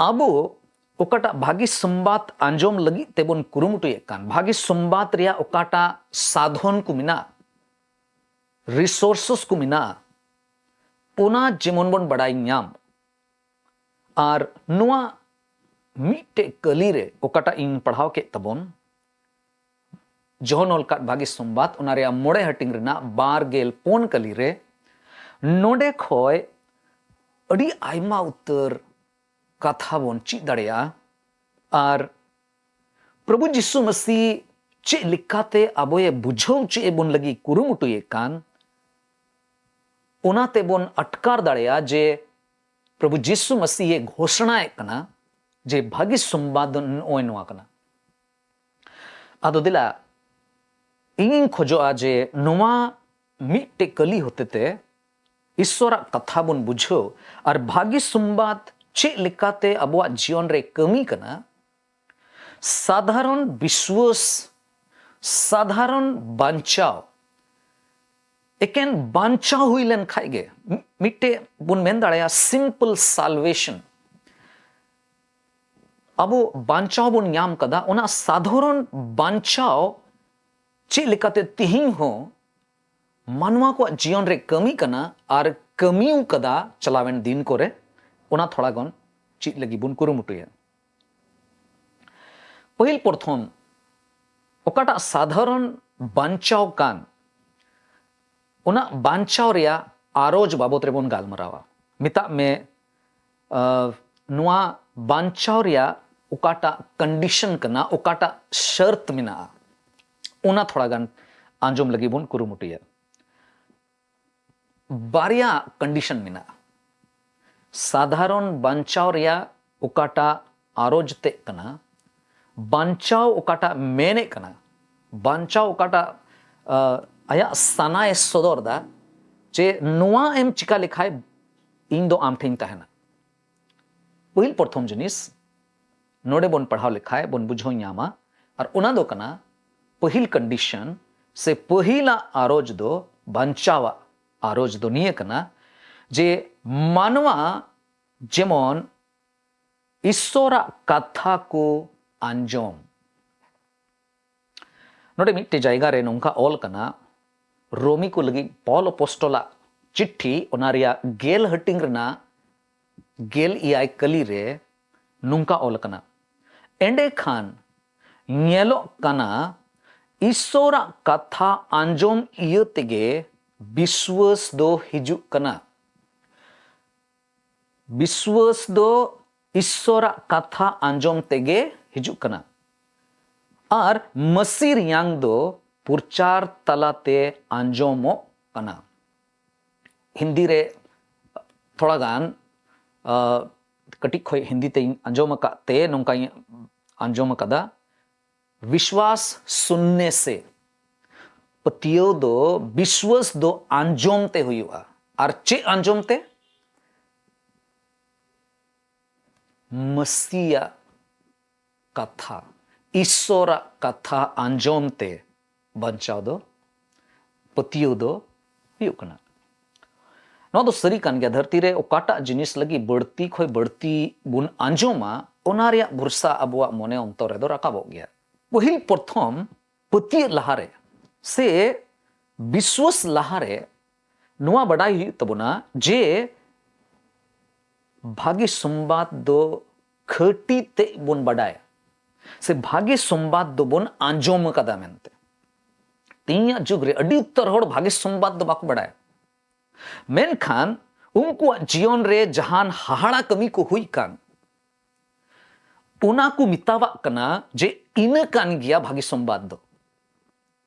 ᱟᱵᱚ ᱚᱠᱟᱴᱟᱜ ᱵᱷᱟᱹᱜᱤ ᱥᱚᱢᱵᱟᱫ ᱟᱸᱡᱚᱢ ᱞᱟᱹᱜᱤᱫ ᱛᱮᱵᱚᱱ ᱠᱩᱨᱩᱢᱩᱴᱩᱭᱮᱫ ᱠᱟᱱ, ᱵᱷᱟᱹᱜᱤ ᱥᱚᱢᱵᱟᱫ ᱨᱮᱭᱟᱜ ᱚᱠᱟᱴᱟᱜ ᱥᱟᱫᱷᱚᱱ ᱠᱚ ᱢᱮᱱᱟᱜᱼᱟ, ᱨᱤᱥᱳᱨᱥᱮᱥ ᱠᱚ ᱢᱮᱱᱟᱜᱼᱟ, ᱚᱱᱟ ᱡᱮᱢᱚᱱ ᱵᱚᱱ ᱵᱟᱲᱟᱭ ᱧᱟᱢ᱾ ᱟᱨ ᱱᱚᱣᱟ ᱢᱤᱫᱴᱮᱡ ᱠᱟᱹᱞᱤ ᱨᱮ ᱚᱠᱟᱴᱟᱜ ᱤᱧ ᱯᱟᱲᱦᱟᱣ ᱠᱮᱫ ᱛᱟᱵᱚᱱ, ᱡᱚᱦᱚᱱ ᱚᱞ ᱠᱟᱫ ᱵᱷᱟᱹᱜᱤ ᱥᱚᱢᱵᱟᱫ, ᱚᱱᱟ ᱨᱮᱭᱟᱜ ᱢᱚᱬᱮ ᱦᱟᱹᱴᱤᱧ ᱨᱮᱱᱟᱜ ᱵᱟᱨ ᱜᱮᱞ ᱯᱩᱱ ᱠᱟᱹᱞᱤ ᱨᱮ, ᱱᱚᱰᱮ ᱠᱷᱚᱡ ᱟᱹᱰᱤ ᱟᱭᱢᱟ ᱩᱛᱟᱹᱨ ᱠᱟᱛᱷᱟ ᱵᱚᱱ ᱪᱮᱫ ᱫᱟᱲᱮᱭᱟᱜᱼᱟ᱾ ᱟᱨ ᱯᱨᱚᱵᱷᱩ ᱡᱤᱥᱩ ᱢᱟᱹᱥᱤ ᱪᱮᱫ ᱞᱮᱠᱟᱛᱮ ᱟᱵᱚᱭᱮ ᱵᱩᱡᱷᱟᱹᱣ ᱦᱚᱪᱚᱭᱮᱫ ᱵᱚᱱ ᱞᱟᱹᱜᱤᱫ ᱠᱩᱨᱩᱢᱩᱴᱩᱭᱮᱫ ᱠᱟᱱ, ᱚᱱᱟ ᱛᱮᱵᱚᱱ ᱟᱴᱠᱟᱨ ᱫᱟᱲᱮᱭᱟᱜᱼᱟ ᱡᱮ ᱯᱨᱚᱵᱷᱩ ᱡᱤᱥᱩ ᱢᱟᱹᱥᱤ ᱮ ᱜᱷᱳᱥᱚᱱᱟᱭᱮᱫ ᱠᱟᱱᱟ ᱡᱮ ᱵᱷᱟᱹᱜᱤ ᱥᱚᱢᱵᱟᱫ ᱫᱚ ᱱᱚᱜᱼᱚᱭ ᱱᱚᱣᱟ ᱠᱟᱱᱟ᱾ ᱟᱫᱚ ᱫᱮᱞᱟ, ᱤᱧᱤᱧ ᱠᱷᱚᱡᱚᱜᱼᱟ ᱡᱮ ᱱᱚᱣᱟ ᱢᱤᱫᱴᱮᱡ ᱠᱟᱹᱞᱤ ᱦᱚᱛᱮᱛᱮ ᱤᱥᱥᱚᱨᱟᱜ ᱠᱟᱛᱷᱟ ᱵᱚᱱ ᱵᱩᱡᱷᱟᱹᱣ ᱟᱨ ᱵᱷᱟᱹᱜᱤ ᱥᱚᱢᱵᱟᱫ ᱪᱮᱫ ᱞᱮᱠᱟᱛᱮ ᱟᱵᱚᱣᱟᱜ ᱡᱤᱭᱚᱱ ᱨᱮ ᱠᱟᱹᱢᱤ ᱠᱟᱱᱟ᱾ ᱥᱟᱫᱷᱟᱨᱚᱱ ᱵᱤᱥᱣᱟᱹᱥ, ᱥᱟᱫᱷᱟᱨᱚᱱ ᱵᱟᱧᱪᱟᱣ, ᱮᱠᱮᱱ ᱵᱟᱧᱪᱟᱣ ᱦᱩᱭ ᱞᱮᱱ ᱠᱷᱟᱡ ᱜᱮ, ᱢᱤᱫᱴᱮᱡ ᱵᱚᱱ ᱢᱮᱱ ᱫᱟᱲᱮᱭᱟᱜᱼᱟ simple salvation, ᱟᱵᱚ ᱵᱟᱧᱪᱟᱣ ᱵᱚᱱ ᱧᱟᱢ ᱠᱟᱫᱟ, ᱚᱱᱟ ᱥᱟᱫᱷᱟᱨᱚᱱ ᱵᱟᱧᱪᱟᱣ ᱪᱮᱫ ᱞᱮᱠᱟᱛᱮ ᱛᱤᱦᱤᱧ ᱦᱚᱸ ᱢᱟᱱᱣᱟ ᱠᱚᱣᱟᱜ ᱡᱤᱭᱚᱱ ᱨᱮ ᱠᱟᱹᱢᱤ ᱠᱟᱱᱟ ᱟᱨ ᱠᱟᱹᱢᱤᱣ ᱠᱟᱫᱟ ᱪᱟᱞᱟᱣᱮᱱ ᱫᱤᱱ ᱠᱚᱨᱮ, ᱚᱱᱟ ᱛᱷᱚᱲᱟ ᱜᱟᱱ ᱪᱮᱫ ᱞᱟᱹᱜᱤᱫ ᱵᱚᱱ ᱠᱩᱨᱩᱢᱩᱴᱩᱭᱟ᱾ ᱯᱟᱹᱦᱤᱞ ᱯᱨᱚᱛᱷᱚᱢ ᱚᱠᱟᱴᱟᱜ ᱥᱟᱫᱷᱟᱨᱚᱱ ᱵᱟᱧᱪᱟᱣ ᱠᱟᱱ, ᱚᱱᱟ ᱵᱟᱧᱪᱟᱣ ᱨᱮᱭᱟᱜ ᱟᱨᱚᱡᱽ ᱵᱟᱵᱚᱛ ᱨᱮᱵᱚᱱ ᱜᱟᱞᱢᱟᱨᱟᱣᱟ᱾ ᱢᱮᱛᱟᱜ ᱢᱮ, ᱟᱨ ᱱᱚᱣᱟ ᱵᱟᱧᱪᱟᱣ ᱨᱮᱭᱟᱜ ᱚᱠᱟᱴᱟᱜ ᱠᱚᱱᱰᱤᱥᱚᱱ ᱠᱟᱱᱟ, ᱚᱠᱟᱴᱟᱜ ᱥᱟᱨᱛ ᱢᱮᱱᱟᱜᱼᱟ, ᱚᱱᱟ ᱛᱷᱚᱲᱟ ᱜᱟᱱ ᱟᱸᱡᱚᱢ ᱞᱟᱹᱜᱤᱫ ᱵᱚᱱ ᱠᱩᱨᱩᱢᱩᱴᱩᱭᱟ᱾ ᱵᱟᱨᱭᱟ ᱠᱚᱱᱰᱤᱥᱚᱱ ᱢᱮᱱᱟᱜᱼᱟ᱾ ᱥᱟᱫᱷᱟᱨᱚᱱ ᱵᱟᱧᱪᱟᱣ ᱨᱮᱭᱟᱜ ᱚᱠᱟᱴᱟᱜ ᱟᱨᱚᱡᱽ ᱛᱮᱜ ᱠᱟᱱᱟ, ᱵᱟᱧᱪᱟᱣ ᱚᱠᱟᱴᱟᱜ ᱢᱮᱱᱮᱫ ᱠᱟᱱᱟ, ᱵᱟᱧᱪᱟᱣ ᱚᱠᱟᱴᱟᱜ, ᱟ, ᱟᱭᱟᱜ ᱥᱟᱱᱟᱭ ᱥᱚᱫᱚᱨ ᱫᱟ, ᱡᱮ ᱱᱚᱣᱟ ᱮᱢ ᱪᱤᱠᱟ ᱞᱮᱠᱷᱟᱡ ᱤᱧ ᱫᱚ ᱟᱢ ᱴᱷᱮᱱ ᱛᱟᱦᱮᱱᱟ᱾ ᱯᱟᱹᱦᱤᱞ ᱯᱨᱚᱛᱷᱚᱢ ᱡᱤᱱᱤᱥ ᱱᱚᱰᱮ ᱵᱚᱱ ᱯᱟᱲᱦᱟᱣ ᱞᱮᱠᱷᱟᱡ ᱵᱚᱱ ᱵᱩᱡᱷᱟᱹᱣ ᱧᱟᱢᱟ, ᱟᱨ ᱚᱱᱟ ᱫᱚ ᱠᱟᱱᱟ ᱯᱟᱹᱦᱤᱞ ᱠᱚᱱᱰᱤᱥᱚᱱ ᱥᱮ ᱯᱟᱹᱦᱤᱞᱟᱜ ᱟᱨᱚᱡᱽ ᱫᱚ, ᱵᱟᱧᱪᱟᱣᱟᱜ ᱟᱨᱚᱡᱽ ᱫᱚ ᱱᱤᱭᱟᱹ ᱠᱟᱱᱟ ᱡᱮ ᱢᱟᱱᱣᱟ ᱡᱮᱢᱚᱱ ᱤᱥᱥᱚᱨᱟᱜ ᱠᱟᱛᱷᱟ ᱠᱚ ᱟᱸᱡᱚᱢ᱾ ᱱᱚᱰᱮ ᱢᱤᱫᱴᱮᱡ ᱡᱟᱭᱜᱟ ᱨᱮ ᱱᱚᱝᱠᱟ ᱚᱞ ᱠᱟᱱᱟ, ᱨᱳᱢᱤ ᱠᱚ ᱞᱟᱹᱜᱤᱫ ᱯᱚᱞ ᱟᱯᱚᱥᱴᱚᱞᱟᱜ ᱪᱤᱴᱷᱤ, ᱚᱱᱟ ᱨᱮᱭᱟᱜ ᱜᱮᱞ ᱦᱟᱹᱴᱤᱧ ᱨᱮᱱᱟᱜ ᱜᱮᱞ ᱮᱭᱟᱭ ᱠᱟᱹᱞᱤ ᱨᱮ ᱱᱚᱝᱠᱟ ᱚᱞ ᱠᱟᱱᱟ, ᱮᱸᱰᱮᱠᱷᱟᱱ ᱧᱮᱞᱚᱜ ᱠᱟᱱᱟ, ᱤᱥᱥᱚᱨᱟᱜ ᱠᱟᱛᱷᱟ ᱟᱸᱡᱚᱢ ᱤᱭᱟᱹ ᱛᱮᱜᱮ ᱵᱤᱥᱣᱟᱹᱥ ᱫᱚ ᱦᱤᱡᱩᱜ ᱠᱟᱱᱟ᱾ ᱵᱤᱥᱣᱟᱹᱥ ᱫᱚ ᱤᱥᱥᱚᱨᱟᱜ ᱠᱟᱛᱷᱟ ᱟᱸᱡᱚᱢ ᱛᱮᱜᱮ ᱦᱤᱡᱩᱜ ᱠᱟᱱᱟ᱾ ᱟᱨ ᱢᱟᱹᱥᱤ ᱨᱮᱭᱟᱝ ᱫᱚ ᱯᱨᱚᱪᱟᱨ ᱛᱟᱞᱟᱛᱮ ᱟᱸᱡᱚᱢᱚᱜ ᱠᱟᱱᱟ᱾ ᱦᱤᱱᱫᱤ ᱨᱮ ᱛᱷᱚᱲᱟ ᱜᱟᱱ, ᱟ, ᱠᱟᱹᱴᱤᱡ ᱠᱷᱚᱡ ᱦᱤᱱᱫᱤ ᱛᱮᱧ ᱟᱸᱡᱚᱢ ᱟᱠᱟᱫ ᱛᱮ ᱱᱚᱝᱠᱟᱧ ᱟᱸᱡᱚᱢ ᱟᱠᱟᱫᱟ, ᱵᱤᱥᱣᱟᱥ ᱥᱩᱱᱱᱮ ᱥᱮ, ᱯᱟᱹᱛᱭᱟᱹᱣ ᱫᱚ, ᱵᱤᱥᱣᱟᱥ ᱫᱚ ᱟᱸᱡᱚᱢ ᱛᱮ ᱦᱩᱭᱩᱜᱼᱟ᱾ ᱟᱨ ᱪᱮᱫ ᱟᱸᱡᱚᱢ ᱛᱮ? ᱢᱟᱹᱥᱤᱭᱟᱜ ᱠᱟᱛᱷᱟ, ᱤᱥᱥᱚᱨᱟᱜ ᱠᱟᱛᱷᱟ ᱟᱸᱡᱚᱢ ᱛᱮ ᱵᱟᱧᱪᱟᱣ ᱫᱚ, ᱯᱟᱹᱛᱭᱟᱹᱣ ᱫᱚ ᱦᱩᱭᱩᱜ ᱠᱟᱱᱟ᱾ ᱱᱚᱣᱟ ᱫᱚ ᱥᱟᱹᱨᱤ ᱠᱟᱱ ᱜᱮᱭᱟ, ᱫᱷᱟᱹᱨᱛᱤ ᱨᱮ ᱚᱠᱟᱴᱟᱜ ᱡᱤᱱᱤᱥ ᱞᱟᱹᱜᱤᱫ ᱵᱟᱹᱲᱛᱤ ᱠᱷᱚᱱ ᱵᱟᱹᱲᱛᱤ ᱵᱚᱱ ᱟᱸᱡᱚᱢᱟ, ᱚᱱᱟ ᱨᱮᱭᱟᱜ ᱵᱷᱚᱨᱥᱟ ᱟᱵᱚᱣᱟᱜ ᱢᱚᱱᱮ ᱚᱱᱛᱚᱨ ᱨᱮᱫᱚ ᱨᱟᱠᱟᱵᱚᱜ ᱜᱮᱭᱟ᱾ ᱯᱟᱹᱦᱤᱞ ᱯᱨᱚᱛᱷᱚᱢ ᱯᱟᱹᱛᱭᱟᱹᱜ ᱞᱟᱦᱟᱨᱮ ᱥᱮ ᱵᱤᱥᱣᱟᱹᱥ ᱞᱟᱦᱟᱨᱮ ᱱᱚᱣᱟ ᱵᱟᱰᱟᱭ ᱦᱩᱭᱩᱜ ᱛᱟᱵᱚᱱᱟ ᱡᱮ ᱵᱷᱟᱹᱜᱤ ᱥᱚᱢᱵᱟᱫ ᱫᱚ ᱠᱷᱟᱹᱴᱤ ᱛᱮ ᱵᱚᱱ ᱵᱟᱰᱟᱭᱟ ᱥᱮ ᱵᱷᱟᱹᱜᱤ ᱥᱚᱢᱵᱟᱫ ᱫᱚᱵᱚᱱ ᱟᱸᱡᱚᱢ ᱟᱠᱟᱫᱟ ᱢᱮᱱᱛᱮ᱾ ᱛᱮᱦᱮᱧᱟᱜ ᱡᱩᱜᱽ ᱨᱮ ᱟᱹᱰᱤ ᱩᱛᱟᱹᱨ ᱦᱚᱲ ᱵᱷᱟᱹᱜᱤ ᱥᱚᱢᱵᱟᱫ ᱫᱚ ᱵᱟᱠᱚ ᱵᱟᱰᱟᱭᱟ, ᱢᱮᱱᱠᱷᱟᱱ ᱩᱱᱠᱩᱣᱟᱜ ᱡᱤᱭᱚᱱ ᱨᱮ ᱡᱟᱦᱟᱱ ᱦᱟᱦᱟᱲᱟ ᱠᱟᱹᱢᱤ ᱠᱚ ᱦᱩᱭ ᱠᱟᱱ, ᱚᱱᱟ ᱠᱚ ᱢᱮᱛᱟᱣᱟᱜ ᱠᱟᱱᱟ ᱡᱮ ᱤᱱᱟᱹ ᱠᱟᱱ ᱜᱮᱭᱟ ᱵᱷᱟᱹᱜᱤ ᱥᱚᱢᱵᱟᱫ ᱫᱚ᱾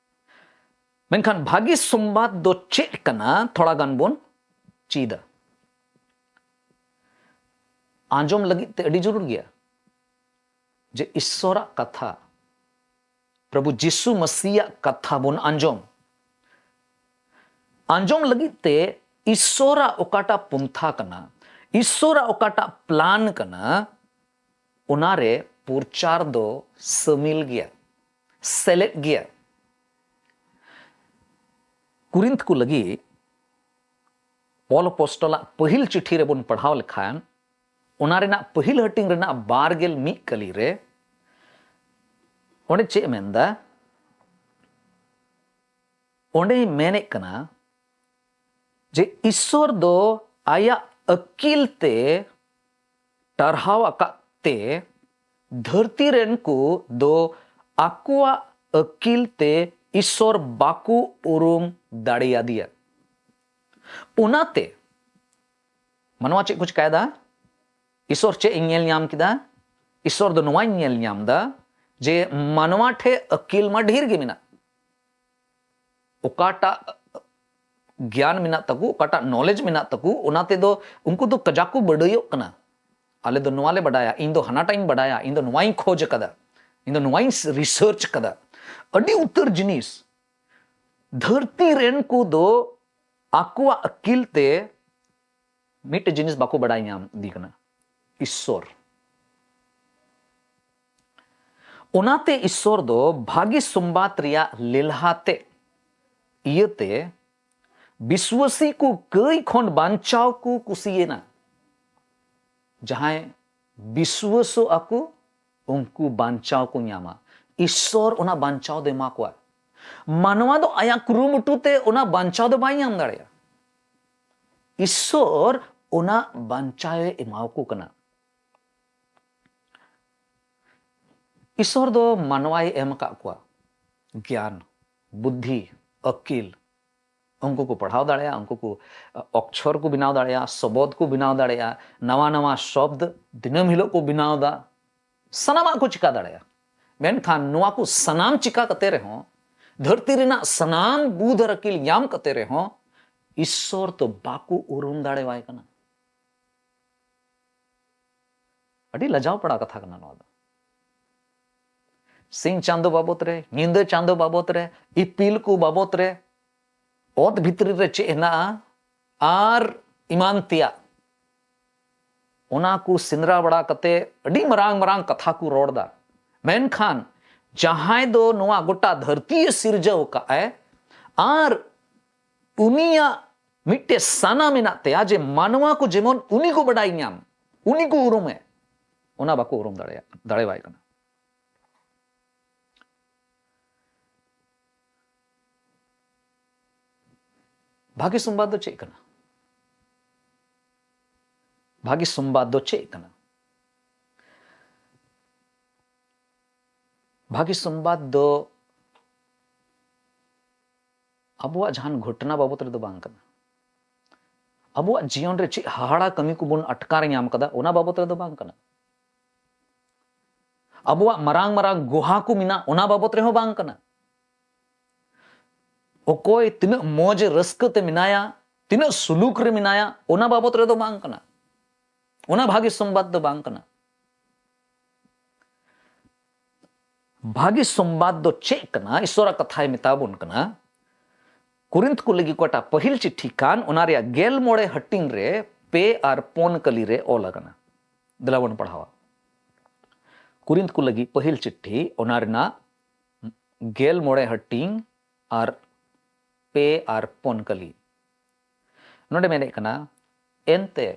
ᱢᱮᱱᱠᱷᱟᱱ ᱵᱷᱟᱹᱜᱤ ᱥᱚᱢᱵᱟᱫ ᱫᱚ ᱪᱮᱫ ᱠᱟᱱᱟ, ᱛᱷᱚᱲᱟ ᱜᱟᱱ ᱵᱚᱱ ᱪᱮᱫᱟ᱾ ᱟᱸᱡᱚᱢ ᱞᱟᱹᱜᱤᱫ ᱛᱮ ᱟᱹᱰᱤ ᱡᱟᱹᱨᱩᱲ ᱜᱮᱭᱟ ᱡᱮ ᱤᱥᱥᱚᱨᱟᱜ ᱠᱟᱛᱷᱟ, ᱯᱨᱚᱵᱷᱩ ᱡᱤᱥᱩ ᱢᱟᱹᱥᱤᱭᱟᱜ ᱠᱟᱛᱷᱟ ᱵᱚᱱ ᱟᱸᱡᱚᱢ᱾ ᱟᱸᱡᱚᱢ ᱞᱟᱹᱜᱤᱫ ᱛᱮ ᱤᱥᱥᱚᱨᱟᱜ ᱚᱠᱟᱴᱟᱜ ᱯᱚᱱᱛᱷᱟ ᱠᱟᱱᱟ, ᱤᱥᱥᱚᱨᱟᱜ ᱚᱠᱟᱴᱟᱜ ᱯᱞᱟᱱ ᱠᱟᱱᱟ, ᱚᱱᱟᱨᱮ ᱯᱨᱚᱪᱟᱨ ᱫᱚ ᱥᱟᱹᱢᱤᱞ ᱜᱮᱭᱟ, ᱥᱮᱞᱮᱫ ᱜᱮᱭᱟ᱾ ᱠᱩᱨᱤᱱᱛᱷ ᱠᱚ ᱞᱟᱹᱜᱤᱫ ᱯᱚᱞ ᱟᱯᱚᱥᱴᱚᱞᱟᱜ ᱯᱟᱹᱦᱤᱞ ᱪᱤᱴᱷᱤ ᱨᱮᱵᱚᱱ ᱯᱟᱲᱦᱟᱣ ᱞᱮᱠᱷᱟᱱ, ᱚᱱᱟ ᱨᱮᱱᱟᱜ ᱯᱟᱹᱦᱤᱞ ᱦᱟᱹᱴᱤᱧ ᱨᱮᱱᱟᱜ ᱵᱟᱨ ᱜᱮᱞ ᱢᱤᱫ ᱠᱟᱹᱞᱤ ᱨᱮ ᱚᱸᱰᱮ ᱪᱮᱫ ᱮ ᱢᱮᱱᱫᱟ? ᱚᱸᱰᱮᱭ ᱢᱮᱱᱮᱫ ᱠᱟᱱᱟ ᱡᱮ ᱤᱥᱥᱚᱨ ᱫᱚ ᱟᱭᱟᱜ ᱟᱹᱠᱤᱞ ᱛᱮ ᱴᱟᱨᱦᱟᱣ ᱟᱠᱟᱫ ᱛᱮ ᱫᱷᱟᱹᱨᱛᱤ ᱨᱮᱱ ᱠᱚ ᱫᱚ ᱟᱠᱚᱣᱟᱜ ᱟᱹᱠᱤᱞ ᱛᱮ ᱤᱥᱥᱚᱨ ᱵᱟᱠᱚ ᱩᱨᱩᱢ ᱫᱟᱲᱮᱭᱟᱫᱮᱭᱟ᱾ ᱚᱱᱟᱛᱮ ᱢᱟᱱᱣᱟ ᱪᱮᱫ ᱠᱚ ᱪᱤᱠᱟᱭᱮᱫᱟ? ᱤᱥᱥᱚᱨ ᱪᱮᱫ ᱤᱧ ᱧᱮᱞ ᱧᱟᱢ ᱠᱮᱫᱟ? ᱤᱥᱥᱚᱨ ᱫᱚ ᱱᱚᱣᱟᱧ ᱧᱮᱞ ᱧᱟᱢ ᱮᱫᱟ ᱡᱮ ᱢᱟᱱᱣᱟ ᱴᱷᱮᱱ ᱟᱹᱠᱤᱞ ᱢᱟ ᱰᱷᱮᱨ ᱜᱮ ᱢᱮᱱᱟᱜ, ᱚᱠᱟᱴᱟᱜ ᱜᱮᱭᱟᱱ ᱢᱮᱱᱟᱜ ᱛᱟᱠᱚ, ᱚᱠᱟᱴᱟᱜ ᱱᱚᱞᱮᱡᱽ ᱢᱮᱱᱟᱜ ᱛᱟᱠᱚ, ᱚᱱᱟ ᱛᱮᱫᱚ ᱩᱱᱠᱩ ᱫᱚ ᱠᱟᱡᱟᱠ ᱠᱚ ᱵᱟᱰᱟᱭᱚᱜ ᱠᱟᱱᱟ᱾ ᱟᱞᱮ ᱫᱚ ᱱᱚᱣᱟ ᱞᱮ ᱵᱟᱰᱟᱭᱟ, ᱤᱧ ᱫᱚ ᱦᱟᱱᱟᱴᱟᱜ ᱤᱧ ᱵᱟᱰᱟᱭᱟ, ᱤᱧ ᱫᱚ ᱱᱚᱣᱟᱧ ᱠᱷᱚᱡᱽ ᱟᱠᱟᱫᱟ, ᱤᱧ ᱫᱚ ᱱᱚᱣᱟᱧ ᱨᱤᱥᱟᱨᱪ ᱟᱠᱟᱫᱟ᱾ ᱟᱹᱰᱤ ᱩᱛᱟᱹᱨ ᱡᱤᱱᱤᱥ ᱫᱷᱟᱹᱨᱛᱤ ᱨᱮᱱ ᱠᱚ ᱫᱚ ᱟᱠᱚᱣᱟᱜ ᱟᱹᱠᱤᱞ ᱛᱮ ᱢᱤᱫᱴᱮᱡ ᱡᱤᱱᱤᱥ ᱵᱟᱠᱚ ᱵᱟᱰᱟᱭ ᱧᱟᱢ ᱤᱫᱤ ᱠᱟᱱᱟ, ᱤᱥᱥᱚᱨ᱾ ᱚᱱᱟᱛᱮ ᱤᱥᱥᱚᱨ ᱫᱚ ᱵᱷᱟᱹᱜᱤ ᱥᱚᱢᱵᱟᱫ ᱨᱮᱭᱟᱜ ᱞᱮᱞᱦᱟ ᱛᱮ ᱤᱭᱟᱹᱛᱮ ᱵᱤᱥᱣᱟᱹᱥᱤ ᱠᱚ ᱠᱟᱹᱭ ᱠᱷᱚᱱ ᱵᱟᱧᱪᱟᱣ ᱠᱚ ᱠᱩᱥᱤᱭᱮᱱᱟ᱾ ᱡᱟᱦᱟᱸᱭ ᱵᱤᱥᱣᱟᱹᱥᱚᱜᱼᱟ ᱠᱚ, ᱩᱱᱠᱩ ᱵᱟᱧᱪᱟᱣ ᱠᱚ ᱧᱟᱢᱟ᱾ ᱤᱥᱥᱚᱨ ᱚᱱᱟ ᱵᱟᱧᱪᱟᱣ ᱫᱚ ᱮᱢᱟ ᱠᱚᱣᱟ᱾ ᱢᱟᱱᱣᱟ ᱫᱚ ᱟᱭᱟᱜ ᱠᱩᱨᱩᱢᱩᱴᱩ ᱛᱮ ᱚᱱᱟ ᱵᱟᱧᱪᱟᱣ ᱫᱚ ᱵᱟᱭ ᱧᱟᱢ ᱫᱟᱲᱮᱭᱟᱜᱼᱟ᱾ ᱤᱥᱥᱚᱨ ᱚᱱᱟ ᱵᱟᱧᱪᱟᱣ ᱮ ᱮᱢᱟᱣᱟᱠᱚ ᱠᱟᱱᱟ᱾ ᱤᱥᱥᱚᱨ ᱫᱚ ᱢᱟᱱᱣᱟᱭ ᱮᱢ ᱟᱠᱟᱫ ᱠᱚᱣᱟ ᱜᱮᱭᱟᱱ, ᱵᱩᱫᱽᱫᱷᱤ, ᱟᱹᱠᱤᱞ᱾ ᱩᱱᱠᱩ ᱠᱚ ᱯᱟᱲᱦᱟᱣ ᱫᱟᱲᱮᱭᱟᱜᱼᱟ, ᱩᱱᱠᱩ ᱠᱚ ᱚᱠᱪᱷᱚᱨ ᱠᱚ ᱵᱮᱱᱟᱣ ᱫᱟᱲᱮᱭᱟᱜᱼᱟ, ᱥᱚᱵᱚᱫ ᱠᱚ ᱵᱮᱱᱟᱣ ᱫᱟᱲᱮᱭᱟᱜᱼᱟ, ᱱᱟᱣᱟ ᱱᱟᱣᱟ ᱥᱚᱵᱫ ᱫᱤᱱᱟᱹᱢ ᱦᱤᱞᱳᱜ ᱠᱚ ᱵᱮᱱᱟᱣ ᱮᱫᱟ, ᱥᱟᱱᱟᱢᱟᱜ ᱠᱚ ᱪᱤᱠᱟ ᱫᱟᱲᱮᱭᱟᱜᱼᱟ᱾ ᱢᱮᱱᱠᱷᱟᱱ ᱱᱚᱣᱟ ᱠᱚ ᱥᱟᱱᱟᱢ ᱪᱤᱠᱟ ᱠᱟᱛᱮ ᱨᱮᱦᱚᱸ, ᱫᱷᱟᱹᱨᱛᱤ ᱨᱮᱱᱟᱜ ᱥᱟᱱᱟᱢ ᱵᱩᱫᱷ ᱟᱨ ᱟᱹᱠᱤᱞ ᱧᱟᱢ ᱠᱟᱛᱮ ᱨᱮᱦᱚᱸ, ᱤᱥᱥᱚᱨ ᱫᱚ ᱵᱟᱠᱚ ᱩᱨᱩᱢ ᱫᱟᱲᱮᱣᱟᱭ ᱠᱟᱱᱟ᱾ ᱟᱹᱰᱤ ᱞᱟᱡᱟᱣ ᱯᱟᱲᱟ ᱠᱟᱛᱷᱟ ᱠᱟᱱᱟ ᱱᱚᱣᱟ ᱫᱚ᱾ ᱥᱤᱧ ᱪᱟᱸᱫᱚ ᱵᱟᱵᱚᱛ ᱨᱮ, ᱧᱤᱫᱟᱹ ᱪᱟᱸᱫᱚ ᱵᱟᱵᱚᱛ ᱨᱮ, ᱤᱯᱤᱞ ᱠᱚ ᱵᱟᱵᱚᱛ ᱨᱮ, ᱚᱛ ᱵᱷᱤᱛᱨᱤ ᱨᱮ ᱪᱮᱫ ᱦᱮᱱᱟᱜᱼᱟ, ᱟᱨ ᱮᱢᱟᱱ ᱛᱮᱭᱟᱜ, ᱚᱱᱟ ᱠᱚ ᱥᱮᱸᱫᱽᱨᱟ ᱵᱟᱲᱟ ᱠᱟᱛᱮ ᱟᱹᱰᱤ ᱢᱟᱨᱟᱝ ᱢᱟᱨᱟᱝ ᱠᱟᱛᱷᱟ ᱠᱚ ᱨᱚᱲ ᱫᱟ᱾ ᱢᱮᱱᱠᱷᱟᱱ ᱡᱟᱦᱟᱸᱭ ᱫᱚ ᱱᱚᱣᱟ ᱜᱚᱴᱟ ᱫᱷᱟᱹᱨᱛᱤᱭ ᱥᱤᱨᱡᱟᱹᱣ ᱟᱠᱟᱫ ᱟᱭ ᱟᱨ ᱩᱱᱤᱭᱟᱜ ᱢᱤᱫᱴᱮᱡ ᱥᱟᱱᱟ ᱢᱮᱱᱟᱜ ᱛᱟᱭᱟ ᱡᱮ ᱢᱟᱱᱣᱟ ᱠᱚ ᱡᱮᱢᱚᱱ ᱩᱱᱤ ᱠᱚ ᱵᱟᱰᱟᱭ ᱧᱟᱢ, ᱩᱱᱤ ᱠᱚ ᱩᱨᱩᱢᱮ, ᱚᱱᱟ ᱵᱟᱠᱚ ᱩᱨᱩᱢ ᱫᱟᱲᱮᱭᱟᱜ, ᱫᱟᱲᱮᱣᱟᱭ ᱠᱟᱱᱟ᱾ ᱵᱷᱟᱜᱮ ᱥᱚᱢᱵᱟᱫ ᱫᱚ ᱪᱮᱫ ᱠᱟᱱᱟ? ᱵᱷᱟᱜᱮ ᱥᱚᱢᱵᱟᱫ ᱫᱚ ᱪᱮᱫ ᱠᱟᱱᱟ? ᱵᱷᱟᱜᱮ ᱥᱚᱢᱵᱟᱫ ᱫᱚ ᱟᱵᱚᱣᱟᱜ ᱡᱟᱦᱟᱱ ᱜᱷᱚᱴᱚᱱᱟ ᱵᱟᱵᱚᱛ ᱨᱮᱫᱚ ᱵᱟᱝ ᱠᱟᱱᱟ᱾ ᱟᱵᱚᱣᱟᱜ ᱡᱤᱭᱚᱱ ᱨᱮ ᱪᱮᱫ ᱦᱟᱦᱟᱲᱟ ᱠᱟᱹᱢᱤ ᱠᱚᱵᱚᱱ ᱟᱴᱠᱟᱨ ᱧᱟᱢ ᱠᱟᱫᱟ, ᱚᱱᱟ ᱵᱟᱵᱚᱛ ᱨᱮᱫᱚ ᱵᱟᱝ ᱠᱟᱱᱟ᱾ ᱟᱵᱚᱣᱟᱜ ᱢᱟᱨᱟᱝ ᱢᱟᱨᱟᱝ ᱜᱚᱦᱟ ᱠᱚ ᱢᱮᱱᱟᱜ, ᱚᱱᱟ ᱵᱟᱵᱚᱛ ᱨᱮᱦᱚᱸ ᱵᱟᱝ ᱠᱟᱱᱟ᱾ ᱚᱠᱚᱭ ᱛᱤᱱᱟᱹᱜ ᱢᱚᱡᱽ ᱨᱟᱹᱥᱠᱟᱹ ᱛᱮ ᱢᱮᱱᱟᱭᱟ, ᱛᱤᱱᱟᱹᱜ ᱥᱩᱞᱩᱠ ᱨᱮ ᱢᱮᱱᱟᱭᱟ, ᱚᱱᱟ ᱵᱟᱵᱚᱛ ᱨᱮᱫᱚ ᱵᱟᱝ ᱠᱟᱱᱟ᱾ ᱚᱱᱟ ᱵᱷᱟᱜᱮ ᱥᱚᱢᱵᱟᱫ ᱫᱚ ᱵᱟᱝ ᱠᱟᱱᱟ᱾ ᱵᱷᱟᱜᱮ ᱥᱚᱢᱵᱟᱫ ᱫᱚ ᱪᱮᱫ ᱠᱟᱱᱟ? ᱤᱥᱚᱨᱟᱜ ᱠᱟᱛᱷᱟᱭ ᱢᱮᱛᱟ ᱵᱚᱱ ᱠᱟᱱᱟ᱾ ᱠᱚᱨᱤᱱᱛ ᱠᱚ ᱞᱟᱹᱜᱤᱫ ᱚᱠᱟᱴᱟᱜ ᱯᱟᱹᱦᱤᱞ ᱪᱤᱴᱷᱤ ᱠᱟᱱ, ᱚᱱᱟ ᱨᱮᱭᱟᱜ ᱜᱮᱞ ᱢᱚᱬᱮ ᱦᱟᱹᱴᱤᱧ ᱨᱮ ᱯᱮ ᱟᱨ ᱯᱩᱱ ᱠᱟᱹᱞᱤ ᱨᱮ ᱚᱞ ᱟᱠᱟᱱᱟ᱾ ᱫᱮᱞᱟ ᱵᱚᱱ ᱯᱟᱲᱦᱟᱣᱟ᱾ ᱠᱚᱨᱤᱱᱛ ᱠᱚ ᱞᱟᱹᱜᱤᱫ ᱯᱟᱹᱦᱤᱞ ᱪᱤᱴᱷᱤ, ᱚᱱᱟ ᱨᱮᱱᱟᱜ ᱜᱮᱞ ᱢᱚᱬᱮ ᱦᱟᱹᱴᱤᱧ ᱟᱨ ᱯᱮ ᱟᱨ ᱯᱩᱱ ᱠᱟᱹᱞᱤ᱾ ᱱᱚᱰᱮ ᱢᱮᱱᱮᱫ ᱠᱟᱱᱟ, ᱮᱱᱛᱮ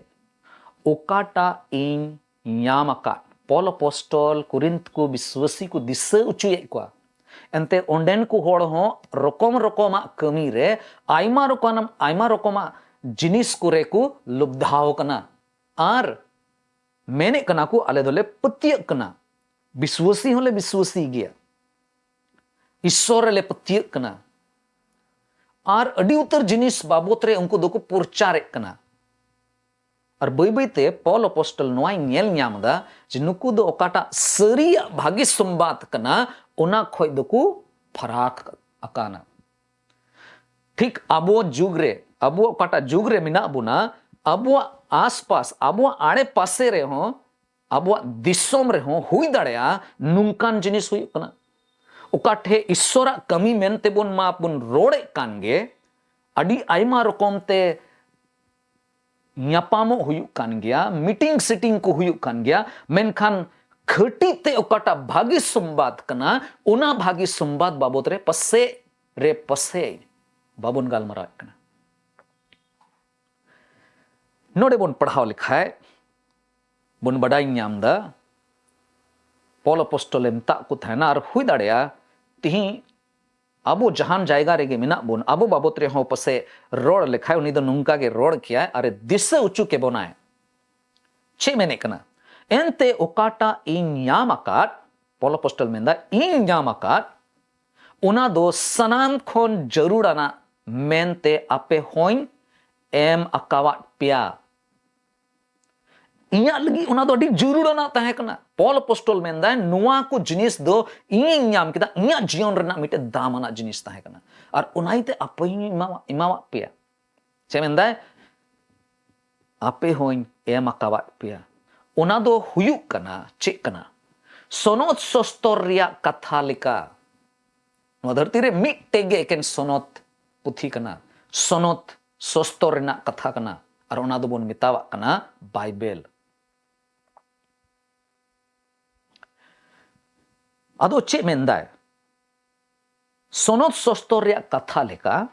ᱚᱠᱟᱴᱟᱜ ᱤᱧ ᱧᱟᱢ ᱟᱠᱟᱫ᱾ ᱯᱚᱞ ᱟᱯᱚᱥᱴᱚᱞ ᱠᱚᱨᱤᱱᱛ ᱠᱚ ᱵᱤᱥᱣᱟᱹᱥᱤ ᱠᱚ ᱫᱤᱥᱟᱹ ᱦᱚᱪᱚᱭᱮᱫ ᱠᱚᱣᱟ᱾ ᱮᱱᱛᱮ ᱚᱸᱰᱮᱱ ᱠᱚ ᱦᱚᱲ ᱦᱚᱸ ᱨᱚᱠᱚᱢ ᱨᱚᱠᱚᱢᱟᱜ ᱠᱟᱹᱢᱤ ᱨᱮ ᱟᱭᱢᱟ ᱨᱚᱠᱚᱢ, ᱟᱭᱢᱟ ᱨᱚᱠᱚᱢᱟᱜ ᱡᱤᱱᱤᱥ ᱠᱚᱨᱮ ᱠᱚ ᱞᱚᱵᱫᱷᱟᱣ ᱠᱟᱱᱟ᱾ ᱟᱨ ᱢᱮᱱᱮᱫ ᱠᱟᱱᱟ ᱠᱚ, "ᱟᱞᱮ ᱫᱚᱞᱮ ᱯᱟᱹᱛᱭᱟᱹᱜ ᱠᱟᱱᱟ, ᱵᱤᱥᱣᱟᱹᱥᱤ ᱦᱚᱸᱞᱮ ᱵᱤᱥᱣᱟᱹᱥᱤ ᱜᱮᱭᱟ, ᱤᱥᱥᱚᱨ ᱨᱮᱞᱮ ᱯᱟᱹᱛᱭᱟᱹᱜ ᱠᱟᱱᱟ", ᱟᱨ ᱟᱹᱰᱤ ᱩᱛᱟᱹᱨ ᱡᱤᱱᱤᱥ ᱵᱟᱵᱚᱛ ᱨᱮ ᱩᱱᱠᱩ ᱫᱚᱠᱚ ᱯᱨᱚᱪᱟᱨᱮᱫ ᱠᱟᱱᱟ᱾ ᱟᱨ ᱵᱟᱹᱭ ᱵᱟᱹᱭ ᱛᱮ ᱯᱚᱞ ᱟᱯᱚᱥᱴᱚᱞ ᱱᱚᱣᱟᱭ ᱧᱮᱞ ᱧᱟᱢ ᱮᱫᱟ ᱡᱮ ᱱᱩᱠᱩ ᱫᱚ ᱚᱠᱟᱴᱟᱜ ᱥᱟᱹᱨᱤᱭᱟᱜ ᱵᱷᱟᱹᱜᱤ ᱥᱚᱢᱵᱟᱫ ᱠᱟᱱᱟ, ᱚᱱᱟ ᱠᱷᱚᱡ ᱫᱚᱠᱚ ᱯᱷᱟᱨᱟᱠ ᱟᱠᱟᱱᱟ᱾ ᱴᱷᱤᱠ ᱟᱵᱚ ᱡᱩᱜᱽ ᱨᱮ, ᱟᱵᱚ ᱚᱠᱟᱴᱟᱜ ᱡᱩᱜᱽ ᱨᱮ ᱢᱮᱱᱟᱜ ᱵᱚᱱᱟ, ᱟᱵᱚᱣᱟᱜ ᱟᱥᱯᱟᱥ, ᱟᱵᱚᱣᱟᱜ ᱟᱲᱮ ᱯᱟᱥᱮ ᱨᱮᱦᱚᱸ, ᱟᱵᱚᱣᱟᱜ ᱫᱤᱥᱚᱢ ᱨᱮᱦᱚᱸ ᱦᱩᱭ ᱫᱟᱲᱮᱭᱟᱜᱼᱟ ᱱᱚᱝᱠᱟᱱ ᱡᱤᱱᱤᱥ ᱦᱩᱭᱩᱜ ᱠᱟᱱᱟ᱾ ᱚᱠᱟ ᱴᱷᱮᱡ ᱤᱥᱥᱚᱨᱟᱜ ᱠᱟᱹᱢᱤ ᱢᱮᱱᱛᱮ ᱵᱚᱱ ᱢᱟ ᱵᱚᱱ ᱨᱚᱲᱮᱫ ᱠᱟᱱ ᱜᱮ, ᱟᱹᱰᱤ ᱟᱭᱢᱟ ᱨᱚᱠᱚᱢ ᱛᱮ ᱧᱟᱯᱟᱢᱚᱜ ᱦᱩᱭᱩᱜ ᱠᱟᱱ ᱜᱮᱭᱟ, ᱢᱤᱴᱤᱝ ᱥᱤᱴᱤᱝ ᱠᱚ ᱦᱩᱭᱩᱜ ᱠᱟᱱ ᱜᱮᱭᱟ, ᱢᱮᱱᱠᱷᱟᱱ ᱠᱷᱟᱹᱴᱤ ᱛᱮ ᱚᱠᱟᱴᱟᱜ ᱵᱷᱟᱹᱜᱤ ᱥᱚᱢᱵᱟᱫ ᱠᱟᱱᱟ, ᱚᱱᱟ ᱵᱷᱟᱹᱜᱤ ᱥᱚᱢᱵᱟᱫ ᱵᱟᱵᱚᱛ ᱨᱮ ᱯᱟᱥᱮᱡ ᱨᱮ ᱯᱟᱥᱮᱡ ᱵᱟᱵᱚᱱ ᱜᱟᱞᱢᱟᱨᱟᱣᱮᱫ ᱠᱟᱱᱟ᱾ ᱱᱚᱰᱮ ᱵᱚᱱ ᱯᱟᱲᱦᱟᱣ ᱞᱮᱠᱷᱟᱡ ᱵᱚᱱ ᱵᱟᱰᱟᱭ ᱧᱟᱢ ᱮᱫᱟ, ᱯᱚᱞ ᱟᱯᱚᱥᱴᱚᱞᱮ ᱢᱮᱛᱟᱜ ᱠᱚ ᱛᱟᱦᱮᱱᱟ, ᱟᱨ ᱦᱩᱭ ᱫᱟᱲᱮᱭᱟᱜᱼᱟ ᱛᱤᱦᱤᱧ ᱟᱵᱚ ᱡᱟᱦᱟᱱ ᱡᱟᱭᱜᱟ ᱨᱮᱜᱮ ᱢᱮᱱᱟᱜ ᱵᱚᱱ, ᱟᱵᱚ ᱵᱟᱵᱚᱛ ᱨᱮᱦᱚᱸ ᱯᱟᱥᱮ ᱨᱚᱲ ᱞᱮᱠᱷᱟᱡ ᱩᱱᱤ ᱫᱚ ᱱᱚᱝᱠᱟ ᱜᱮ ᱨᱚᱲ ᱠᱮᱭᱟᱭ ᱟᱨᱮ ᱫᱤᱥᱟᱹ ᱦᱚᱪᱚ ᱠᱮᱵᱚᱱᱟᱭ᱾ ᱪᱮᱫ ᱢᱮᱱᱮᱫ ᱠᱟᱱᱟ? "ᱮᱱᱛᱮ ᱚᱠᱟᱴᱟᱜ ᱤᱧ ᱧᱟᱢ ᱟᱠᱟᱫ", ᱯᱚᱞ ᱟᱯᱚᱥᱴᱚᱞ ᱢᱮᱱᱫᱟ, "ᱤᱧ ᱧᱟᱢ ᱟᱠᱟᱫ, ᱚᱱᱟ ᱫᱚ ᱥᱟᱱᱟᱢ ᱠᱷᱚᱱ ᱡᱟᱹᱨᱩᱲᱟᱱᱟᱜ ᱢᱮᱱᱛᱮ ᱟᱯᱮ ᱦᱚᱸᱧ ᱮᱢ ᱟᱠᱟᱣᱟᱫ ᱯᱮᱭᱟ᱾" ᱤᱧᱟᱹᱜ ᱞᱟᱹᱜᱤᱫ ᱚᱱᱟ ᱫᱚ ᱟᱹᱰᱤ ᱡᱟᱹᱨᱩᱲᱟᱱᱟᱜ ᱛᱟᱦᱮᱸ ᱠᱟᱱᱟ᱾ ᱯᱚᱞ ᱟᱯᱚᱥᱴᱚᱞ ᱢᱮᱱᱫᱟᱭ, "ᱱᱚᱣᱟ ᱠᱚ ᱡᱤᱱᱤᱥ ᱫᱚ ᱤᱧᱤᱧ ᱧᱟᱢ ᱠᱮᱫᱟ, ᱤᱧᱟᱹᱜ ᱡᱤᱭᱚᱱ ᱨᱮᱱᱟᱜ ᱢᱤᱫᱴᱮᱱ ᱫᱟᱢᱟᱱᱟᱜ ᱡᱤᱱᱤᱥ ᱛᱟᱦᱮᱸ ᱠᱟᱱᱟ, ᱟᱨ ᱚᱱᱟ ᱤᱭᱟᱹᱛᱮ ᱟᱯᱮ ᱦᱚᱸᱧ ᱮᱢᱟᱣᱟᱫ, ᱮᱢᱟᱣᱟᱫ ᱯᱮᱭᱟ᱾" ᱪᱮᱫ ᱢᱮᱱᱫᱟᱭ? "ᱟᱯᱮ ᱦᱚᱸᱧ ᱮᱢ ᱟᱠᱟᱣᱟᱫ ᱯᱮᱭᱟ᱾" ᱚᱱᱟ ᱫᱚ ᱦᱩᱭᱩᱜ ᱠᱟᱱᱟ ᱪᱮᱫ ᱠᱟᱱᱟ? ᱥᱚᱱᱚᱛ ᱥᱚᱥᱛᱚᱨ ᱨᱮᱭᱟᱜ ᱠᱟᱛᱷᱟ ᱞᱮᱠᱟ᱾ ᱱᱚᱣᱟ ᱫᱷᱟᱹᱨᱛᱤ ᱨᱮ ᱢᱤᱫᱴᱮᱡ ᱜᱮ ᱮᱠᱮᱱ ᱥᱚᱱᱚᱛ ᱯᱩᱛᱷᱤ ᱠᱟᱱᱟ, ᱥᱚᱱᱚᱛ ᱥᱚᱥᱛᱚᱨ ᱨᱮᱱᱟᱜ ᱠᱟᱛᱷᱟ ᱠᱟᱱᱟ, ᱟᱨ ᱚᱱᱟ ᱫᱚᱵᱚᱱ ᱢᱮᱛᱟᱣᱟᱜ ᱠᱟᱱᱟ ᱵᱟᱭᱵᱮᱞ᱾ ᱟᱫᱚ ᱪᱮᱫ ᱢᱮᱱᱫᱟᱭ? ᱥᱚᱱᱚᱛ ᱥᱚᱥᱛᱚᱨ ᱨᱮᱭᱟᱜ ᱠᱟᱛᱷᱟ ᱞᱮᱠᱟ,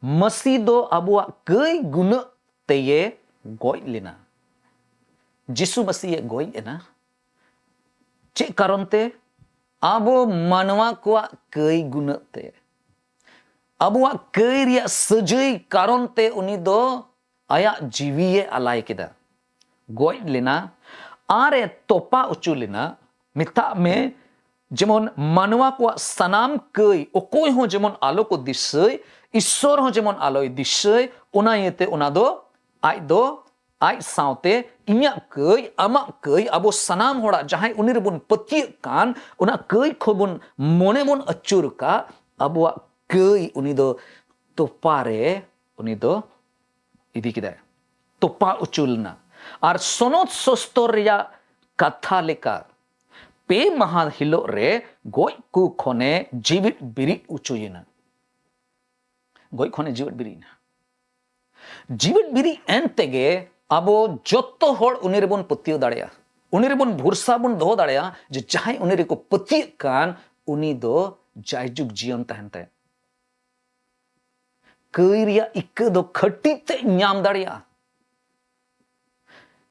ᱢᱟᱹᱥᱤ ᱫᱚ ᱟᱵᱚᱣᱟᱜ ᱠᱟᱹᱭ ᱜᱩᱱᱟᱹᱜ ᱛᱮᱭᱮ ᱜᱚᱡ ᱞᱮᱱᱟ᱾ ᱡᱤᱥᱩ ᱢᱟᱹᱥᱤᱭᱮ ᱜᱚᱡ ᱮᱱᱟ᱾ ᱪᱮᱫ ᱠᱟᱨᱚᱱ ᱛᱮ? ᱟᱵᱚ ᱢᱟᱱᱣᱟ ᱠᱚᱣᱟᱜ ᱠᱟᱹᱭ ᱜᱩᱱᱟᱹᱜ ᱛᱮ, ᱟᱵᱚᱣᱟᱜ ᱠᱟᱹᱭ ᱨᱮᱭᱟᱜ ᱥᱟᱹᱡᱟᱹᱭ ᱠᱟᱨᱚᱱ ᱛᱮ ᱩᱱᱤ ᱫᱚ ᱟᱭᱟᱜ ᱡᱤᱣᱤᱭᱮ ᱟᱞᱟᱭ ᱠᱮᱫᱟ, ᱜᱚᱡ ᱞᱮᱱᱟ, ᱟᱨᱮ ᱛᱚᱯᱟ ᱚᱪᱚ ᱞᱮᱱᱟ᱾ ᱢᱮᱛᱟᱜ ᱢᱮ, ᱡᱮᱢᱚᱱ ᱢᱟᱱᱣᱟ ᱠᱚᱣᱟᱜ ᱥᱟᱱᱟᱢ ᱠᱟᱹᱭ ᱚᱠᱚᱭ ᱦᱚᱸ ᱡᱮᱢᱚᱱ ᱟᱞᱚ ᱠᱚ ᱫᱤᱥᱟᱹᱭ, ᱤᱥᱥᱚᱨ ᱦᱚᱸ ᱡᱮᱢᱚᱱ ᱟᱞᱚᱭ ᱫᱤᱥᱟᱹᱭ, ᱚᱱᱟ ᱤᱭᱟᱹᱛᱮ ᱚᱱᱟ ᱫᱚ ᱟᱡ ᱫᱚ ᱟᱡ ᱥᱟᱶᱛᱮ ᱤᱧᱟᱹᱜ ᱠᱟᱹᱭ, ᱟᱢᱟᱜ ᱠᱟᱹᱭ, ᱟᱵᱚ ᱥᱟᱱᱟᱢ ᱦᱚᱲᱟᱜ ᱡᱟᱦᱟᱸᱭ ᱩᱱᱤ ᱨᱮᱵᱚᱱ ᱯᱟᱹᱛᱭᱟᱹᱜ ᱠᱟᱱ, ᱚᱱᱟ ᱠᱟᱹᱭ ᱠᱷᱚᱱ ᱵᱚᱱ ᱢᱚᱱᱮ ᱵᱚᱱ ᱟᱹᱪᱩᱨ ᱟᱠᱟᱫ, ᱟᱵᱚᱣᱟᱜ ᱠᱟᱹᱭ ᱩᱱᱤ ᱫᱚ ᱛᱚᱯᱟ ᱨᱮ ᱩᱱᱤ ᱫᱚ ᱤᱫᱤ ᱠᱮᱫᱟᱭ, ᱛᱚᱯᱟ ᱚᱪᱚ ᱞᱮᱱᱟ᱾ ᱟᱨ ᱥᱚᱱᱚᱛ ᱥᱚᱥᱛᱚᱨ ᱨᱮᱭᱟᱜ ᱠᱟᱛᱷᱟ ᱞᱮᱠᱟ ᱯᱮ ᱢᱟᱦᱟ ᱦᱤᱞᱳᱜ ᱨᱮ ᱜᱚᱡ ᱠᱚ ᱠᱷᱚᱱᱮ ᱡᱤᱣᱤᱫ ᱵᱤᱨᱤᱫ ᱚᱪᱚᱭᱮᱱᱟ᱾ ᱜᱚᱡ ᱠᱷᱚᱱᱮ ᱡᱤᱣᱤᱫ ᱵᱤᱨᱤᱫ ᱮᱱᱟ᱾ ᱡᱤᱣᱤᱫ ᱵᱤᱨᱤᱫ ᱮᱱ ᱛᱮᱜᱮ ᱟᱵᱚ ᱡᱚᱛᱚ ᱦᱚᱲ ᱩᱱᱤ ᱨᱮᱵᱚᱱ ᱯᱟᱹᱛᱭᱟᱹᱣ ᱫᱟᱲᱮᱭᱟᱜᱼᱟ, ᱩᱱᱤ ᱨᱮᱵᱚᱱ ᱵᱷᱚᱨᱥᱟ ᱵᱚᱱ ᱫᱚᱦᱚ ᱫᱟᱲᱮᱭᱟᱜᱼᱟ, ᱡᱮ ᱡᱟᱦᱟᱸᱭ ᱩᱱᱤ ᱨᱮᱠᱚ ᱯᱟᱹᱛᱭᱟᱹᱜ ᱠᱟᱱ ᱩᱱᱤ ᱫᱚ ᱡᱟᱭᱡᱩᱜᱽ ᱡᱤᱭᱚᱱ ᱛᱟᱦᱮᱱ ᱛᱟᱭᱟ᱾ ᱠᱟᱹᱭ ᱨᱮᱭᱟᱜ ᱤᱠᱟᱹ ᱫᱚ ᱠᱷᱟᱹᱴᱤ ᱛᱮ ᱧᱟᱢ ᱫᱟᱲᱮᱭᱟᱜᱼᱟ᱾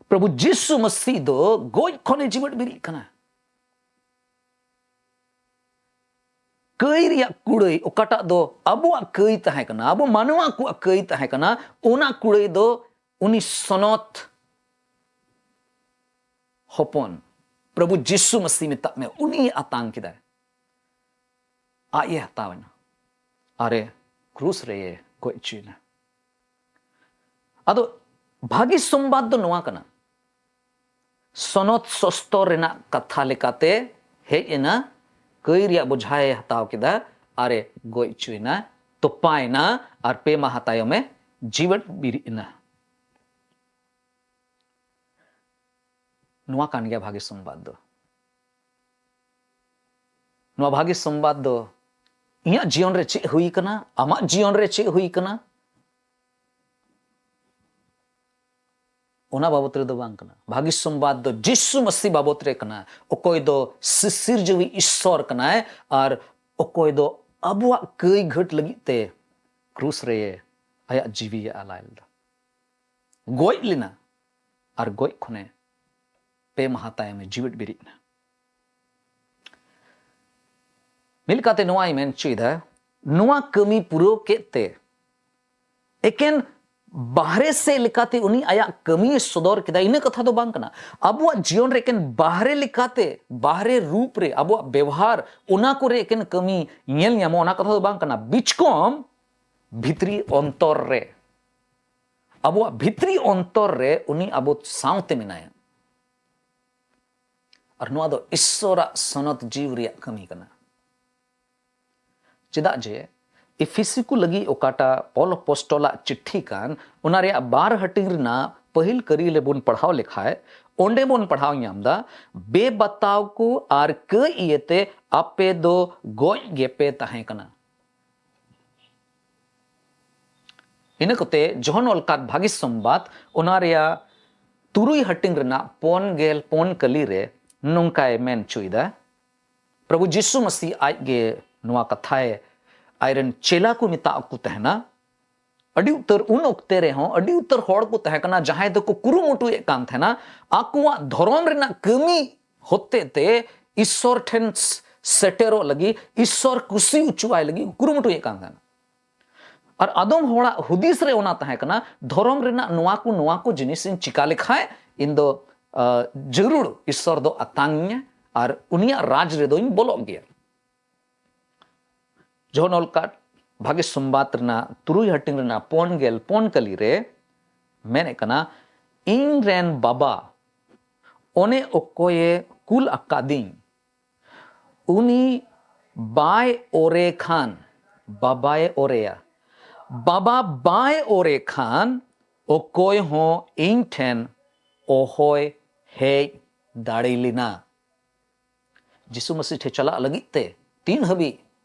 ᱯᱨᱚᱵᱷᱩ ᱡᱤᱥᱩ ᱢᱟᱹᱥᱤ ᱫᱚ ᱜᱚᱡ ᱠᱷᱚᱱᱮ ᱡᱤᱣᱮᱫ ᱵᱤᱨᱤᱫ ᱠᱟᱱᱟ᱾ ᱠᱟᱹᱭ ᱨᱮᱭᱟᱜ ᱠᱩᱲᱟᱹᱭ, ᱚᱠᱟᱴᱟᱜ ᱫᱚ ᱟᱵᱚᱣᱟᱜ ᱠᱟᱹᱭ ᱛᱟᱦᱮᱸ ᱠᱟᱱᱟ, ᱟᱵᱚ ᱢᱟᱱᱣᱟ ᱠᱚᱣᱟᱜ ᱠᱟᱹᱭ ᱛᱟᱦᱮᱸ ᱠᱟᱱᱟ, ᱚᱱᱟ ᱠᱩᱲᱟᱹᱭ ᱫᱚ ᱩᱱᱤ ᱥᱚᱱᱚᱛ ᱦᱚᱯᱚᱱ, ᱯᱨᱚᱵᱷᱩ ᱡᱤᱥᱩ ᱢᱟᱹᱥᱤ ᱢᱮᱛᱟᱜ ᱢᱮ, ᱩᱱᱤ ᱟᱛᱟᱝ ᱠᱮᱫᱟᱭ᱾ ᱟᱡ ᱮ ᱦᱟᱛᱟᱣ ᱮᱱᱟ, ᱟᱨᱮ ᱠᱨᱩᱥ ᱨᱮᱭᱮ ᱜᱚᱡ ᱦᱚᱪᱚᱭᱮᱱᱟ᱾ ᱟᱫᱚ ᱵᱷᱟᱹᱜᱤ ᱥᱚᱢᱵᱟᱫ ᱫᱚ ᱱᱚᱣᱟ ᱠᱟᱱᱟ, ᱥᱚᱱᱚᱛ ᱥᱚᱥᱛᱚᱨ ᱨᱮᱱᱟᱜ ᱠᱟᱛᱷᱟ ᱞᱮᱠᱟᱛᱮ ᱦᱮᱡ ᱮᱱᱟ, ᱠᱟᱹᱭ ᱨᱮᱭᱟᱜ ᱵᱚᱡᱷᱟᱭ ᱦᱟᱛᱟᱣ ᱠᱮᱫᱟ, ᱟᱨᱮ ᱜᱚᱡ ᱦᱚᱪᱚᱭᱮᱱᱟ, ᱛᱚᱯᱟᱭᱮᱱᱟ, ᱟᱨ ᱯᱮ ᱢᱟᱦᱟ ᱛᱟᱭᱚᱢᱮ ᱡᱤᱣᱮᱫ ᱵᱤᱨᱤᱫ ᱮᱱᱟ᱾ ᱱᱚᱣᱟ ᱠᱟᱱ ᱜᱮᱭᱟ ᱵᱷᱟᱹᱜᱤ ᱥᱚᱢᱵᱟᱫ ᱫᱚ᱾ ᱱᱚᱣᱟ ᱵᱷᱟᱹᱜᱤ ᱥᱚᱢᱵᱟᱫ ᱫᱚ ᱤᱧᱟᱹᱜ ᱡᱤᱭᱚᱱ ᱨᱮ ᱪᱮᱫ ᱦᱩᱭ ᱠᱟᱱᱟ, ᱟᱢᱟᱜ ᱡᱤᱭᱚᱱ ᱨᱮ ᱪᱮᱫ ᱦᱩᱭ ᱠᱟᱱᱟ, ᱚᱱᱟ ᱵᱟᱵᱚᱛ ᱨᱮᱫᱚ ᱵᱟᱝ ᱠᱟᱱᱟ᱾ ᱵᱷᱟᱹᱜᱤ ᱥᱚᱢᱵᱟᱫ ᱫᱚ ᱡᱤᱥᱩ ᱢᱟᱹᱥᱤ ᱵᱟᱵᱚᱛ ᱨᱮ ᱠᱟᱱᱟ, ᱚᱠᱚᱭ ᱫᱚ ᱥᱤ-, ᱥᱤᱨᱡᱟᱹᱣᱤᱡ ᱤᱥᱥᱚᱨ ᱠᱟᱱᱟᱭ, ᱟᱨ ᱚᱠᱚᱭ ᱫᱚ ᱟᱵᱚᱣᱟᱜ ᱠᱟᱹᱭ ᱜᱷᱟᱹᱴ ᱞᱟᱹᱜᱤᱫ ᱛᱮ ᱠᱨᱩᱥ ᱨᱮ ᱟᱭᱟᱜ ᱡᱤᱣᱤᱭᱮ ᱟᱞᱟᱭ ᱞᱮᱫᱟ, ᱜᱚᱡ ᱞᱮᱱᱟ, ᱟᱨ ᱜᱚᱡ ᱠᱷᱚᱱᱮ ᱯᱮ ᱢᱟᱦᱟ ᱛᱟᱭᱚᱢᱮ ᱡᱤᱣᱮᱫ ᱵᱮᱨᱮᱫ ᱮᱱᱟ᱾ ᱢᱤᱫ ᱞᱮᱠᱟᱛᱮ ᱱᱚᱣᱟᱭ ᱢᱮᱱ ᱦᱚᱪᱚᱭᱮᱫᱟ, ᱱᱚᱣᱟ ᱠᱟᱹᱢᱤ ᱯᱩᱨᱟᱹᱣ ᱠᱮᱫ ᱛᱮ ᱮᱠᱮᱱ ᱵᱟᱦᱨᱮ ᱥᱮᱫ ᱞᱮᱠᱟᱛᱮ ᱩᱱᱤ ᱟᱭᱟᱜ ᱠᱟᱹᱢᱤᱭ ᱥᱚᱫᱚᱨ ᱠᱮᱫᱟ, ᱤᱱᱟᱹ ᱠᱟᱛᱷᱟ ᱫᱚ ᱵᱟᱝ ᱠᱟᱱᱟ᱾ ᱟᱵᱚᱣᱟᱜ ᱡᱤᱭᱚᱱ ᱨᱮ ᱮᱠᱮᱱ ᱵᱟᱦᱨᱮ ᱞᱮᱠᱟᱛᱮ, ᱵᱟᱦᱨᱮ ᱨᱩᱯ ᱨᱮ, ᱟᱵᱚᱣᱟᱜ ᱵᱮᱣᱦᱟᱨ, ᱚᱱᱟ ᱠᱚᱨᱮ ᱮᱠᱮᱱ ᱠᱟᱹᱢᱤ ᱧᱮᱞ ᱧᱟᱢᱚᱜ, ᱚᱱᱟ ᱠᱟᱛᱷᱟ ᱫᱚ ᱵᱟᱝ ᱠᱟᱱᱟ᱾ ᱵᱤᱪᱠᱚᱢ ᱵᱷᱤᱛᱨᱤ ᱚᱱᱛᱚᱨ ᱨᱮ, ᱟᱵᱚᱣᱟᱜ ᱵᱷᱤᱛᱨᱤ ᱚᱱᱛᱚᱨ ᱨᱮ ᱩᱱᱤ ᱟᱵᱚ ᱥᱟᱶᱛᱮ ᱢᱮᱱᱟᱭᱟ᱾ ᱟᱨ ᱱᱚᱣᱟ ᱫᱚ ᱤᱥᱥᱚᱨᱟᱜ ᱥᱚᱱᱚᱛ ᱡᱤᱣᱤ ᱨᱮᱭᱟᱜ ᱠᱟᱹᱢᱤ ᱠᱟᱱᱟ᱾ ᱪᱮᱫᱟᱜ ᱡᱮ ᱤᱯᱷᱤᱥᱤ ᱠᱚ ᱞᱟᱹᱜᱤᱫ ᱚᱠᱟᱴᱟᱜ ᱯᱚᱞ ᱟᱯᱚᱥᱴᱚᱞᱟᱜ ᱪᱤᱴᱷᱤ ᱠᱟᱱ, ᱚᱱᱟ ᱨᱮᱭᱟᱜ ᱵᱟᱨ ᱦᱟᱹᱴᱤᱧ ᱨᱮᱱᱟᱜ ᱯᱟᱹᱦᱤᱞ ᱠᱟᱹᱨᱤ ᱞᱮᱵᱚᱱ ᱯᱟᱲᱦᱟᱣ ᱞᱮᱠᱷᱟᱡ, ᱚᱸᱰᱮ ᱵᱚᱱ ᱯᱟᱲᱦᱟᱣ ᱧᱟᱢ ᱮᱫᱟ, "ᱵᱮᱵᱟᱛᱟᱣ ᱠᱚ ᱟᱨ ᱠᱟᱹᱭ ᱤᱭᱟᱹᱛᱮ ᱟᱯᱮ ᱫᱚ ᱜᱚᱡ ᱜᱮᱯᱮ ᱛᱟᱦᱮᱸ ᱠᱟᱱᱟ᱾" ᱤᱱᱟᱹ ᱠᱚᱛᱮ ᱡᱚᱦᱚᱱ ᱚᱞ ᱠᱟᱫ ᱵᱷᱟᱹᱜᱤ ᱥᱚᱢᱵᱟᱫ, ᱚᱱᱟ ᱨᱮᱭᱟᱜ ᱛᱩᱨᱩᱭ ᱦᱟᱹᱴᱤᱧ ᱨᱮᱱᱟᱜ ᱯᱩᱱ ᱜᱮᱞ ᱯᱩᱱ ᱠᱟᱹᱞᱤ ᱨᱮ ᱱᱚᱝᱠᱟᱭ ᱢᱮᱱ ᱦᱚᱪᱚᱭᱮᱫᱟ, ᱯᱨᱚᱵᱷᱩ ᱡᱤᱥᱩ ᱢᱟᱹᱥᱤ ᱟᱡ ᱜᱮ ᱱᱚᱣᱟ ᱠᱟᱛᱷᱟᱭ ᱟᱡᱨᱮᱱ ᱪᱮᱞᱟ ᱠᱚ ᱢᱮᱛᱟᱜ ᱠᱚ ᱛᱟᱦᱮᱱᱟ᱾ ᱟᱹᱰᱤ ᱩᱛᱟᱹᱨ ᱩᱱ ᱚᱠᱛᱮ ᱨᱮᱦᱚᱸ ᱟᱹᱰᱤ ᱩᱛᱟᱹᱨ ᱦᱚᱲ ᱠᱚ ᱛᱟᱦᱮᱸ ᱠᱟᱱᱟ, ᱡᱟᱦᱟᱸᱭ ᱫᱚᱠᱚ ᱠᱩᱨᱩᱢᱩᱴᱩᱭᱮᱫ ᱠᱟᱱ ᱛᱟᱦᱮᱱᱟ ᱟᱠᱚᱣᱟᱜ ᱫᱷᱚᱨᱚᱢ ᱨᱮᱱᱟᱜ ᱠᱟᱹᱢᱤ ᱦᱚᱛᱮ ᱛᱮ ᱤᱥᱥᱚᱨ ᱴᱷᱮᱱ ᱥᱮᱴᱮᱨᱚᱜ ᱞᱟᱹᱜᱤᱫ, ᱤᱥᱥᱚᱨ ᱠᱩᱥᱤ ᱦᱚᱪᱚᱣᱟᱭ ᱞᱟᱹᱜᱤᱫ ᱠᱚ ᱠᱩᱨᱩᱢᱩᱴᱩᱭᱮᱫ ᱠᱟᱱ ᱛᱟᱦᱮᱱᱟ᱾ ᱟᱨ ᱟᱫᱚᱢ ᱦᱚᱲᱟᱜ ᱦᱩᱫᱤᱥ ᱨᱮ ᱚᱱᱟ ᱛᱟᱦᱮᱸ ᱠᱟᱱᱟ, ᱫᱷᱚᱨᱚᱢ ᱨᱮᱱᱟᱜ ᱱᱚᱣᱟ ᱠᱚ, ᱱᱚᱣᱟ ᱠᱚ ᱡᱤᱱᱤᱥ ᱤᱧ ᱪᱤᱠᱟ ᱞᱮᱠᱷᱟᱡ ᱤᱧ ᱫᱚ, ᱟ, ᱡᱟᱹᱨᱩᱲ ᱤᱥᱥᱚᱨ ᱫᱚ ᱟᱛᱟᱝ ᱤᱧᱟ ᱟᱨ ᱩᱱᱤᱭᱟᱜ ᱨᱟᱡᱽ ᱨᱮᱫᱚᱧ ᱵᱚᱞᱚᱜ ᱜᱮᱭᱟ᱾ ᱡᱚᱦᱚᱱ ᱚᱞ ᱠᱟᱫ ᱵᱷᱟᱜᱮ ᱥᱚᱢᱵᱟᱫ ᱨᱮᱱᱟᱜ ᱛᱩᱨᱩᱭ ᱦᱟᱹᱴᱤᱧ ᱨᱮᱱᱟᱜ ᱯᱩᱱ ᱜᱮᱞ ᱯᱩᱱ ᱠᱟᱹᱞᱤ ᱨᱮ ᱢᱮᱱᱮᱫ ᱠᱟᱱᱟ, "ᱤᱧ ᱨᱮᱱ ᱵᱟᱵᱟ ᱚᱱᱮ ᱚᱠᱚᱭᱮ ᱠᱩᱞ ᱟᱠᱟᱫᱤᱧ, ᱩᱱᱤ ᱵᱟᱭ ᱚᱨᱮ ᱠᱷᱟᱱ ᱵᱟᱵᱟᱭ ᱚᱨᱮᱭᱟ, ᱵᱟᱵᱟ ᱵᱟᱭ ᱚᱨᱮ ᱠᱷᱟᱱ ᱚᱠᱚᱭ ᱦᱚᱸ ᱤᱧ ᱴᱷᱮᱱ ᱚᱦᱚᱭ ᱦᱮᱡ ᱫᱟᱲᱮ ᱞᱮᱱᱟ᱾" ᱡᱤᱥᱩ ᱢᱟᱹᱥᱤ ᱴᱷᱮᱱ ᱪᱟᱞᱟᱜ ᱞᱟᱹᱜᱤᱫ ᱛᱮ ᱛᱤᱱ ᱦᱟᱹᱵᱤᱡ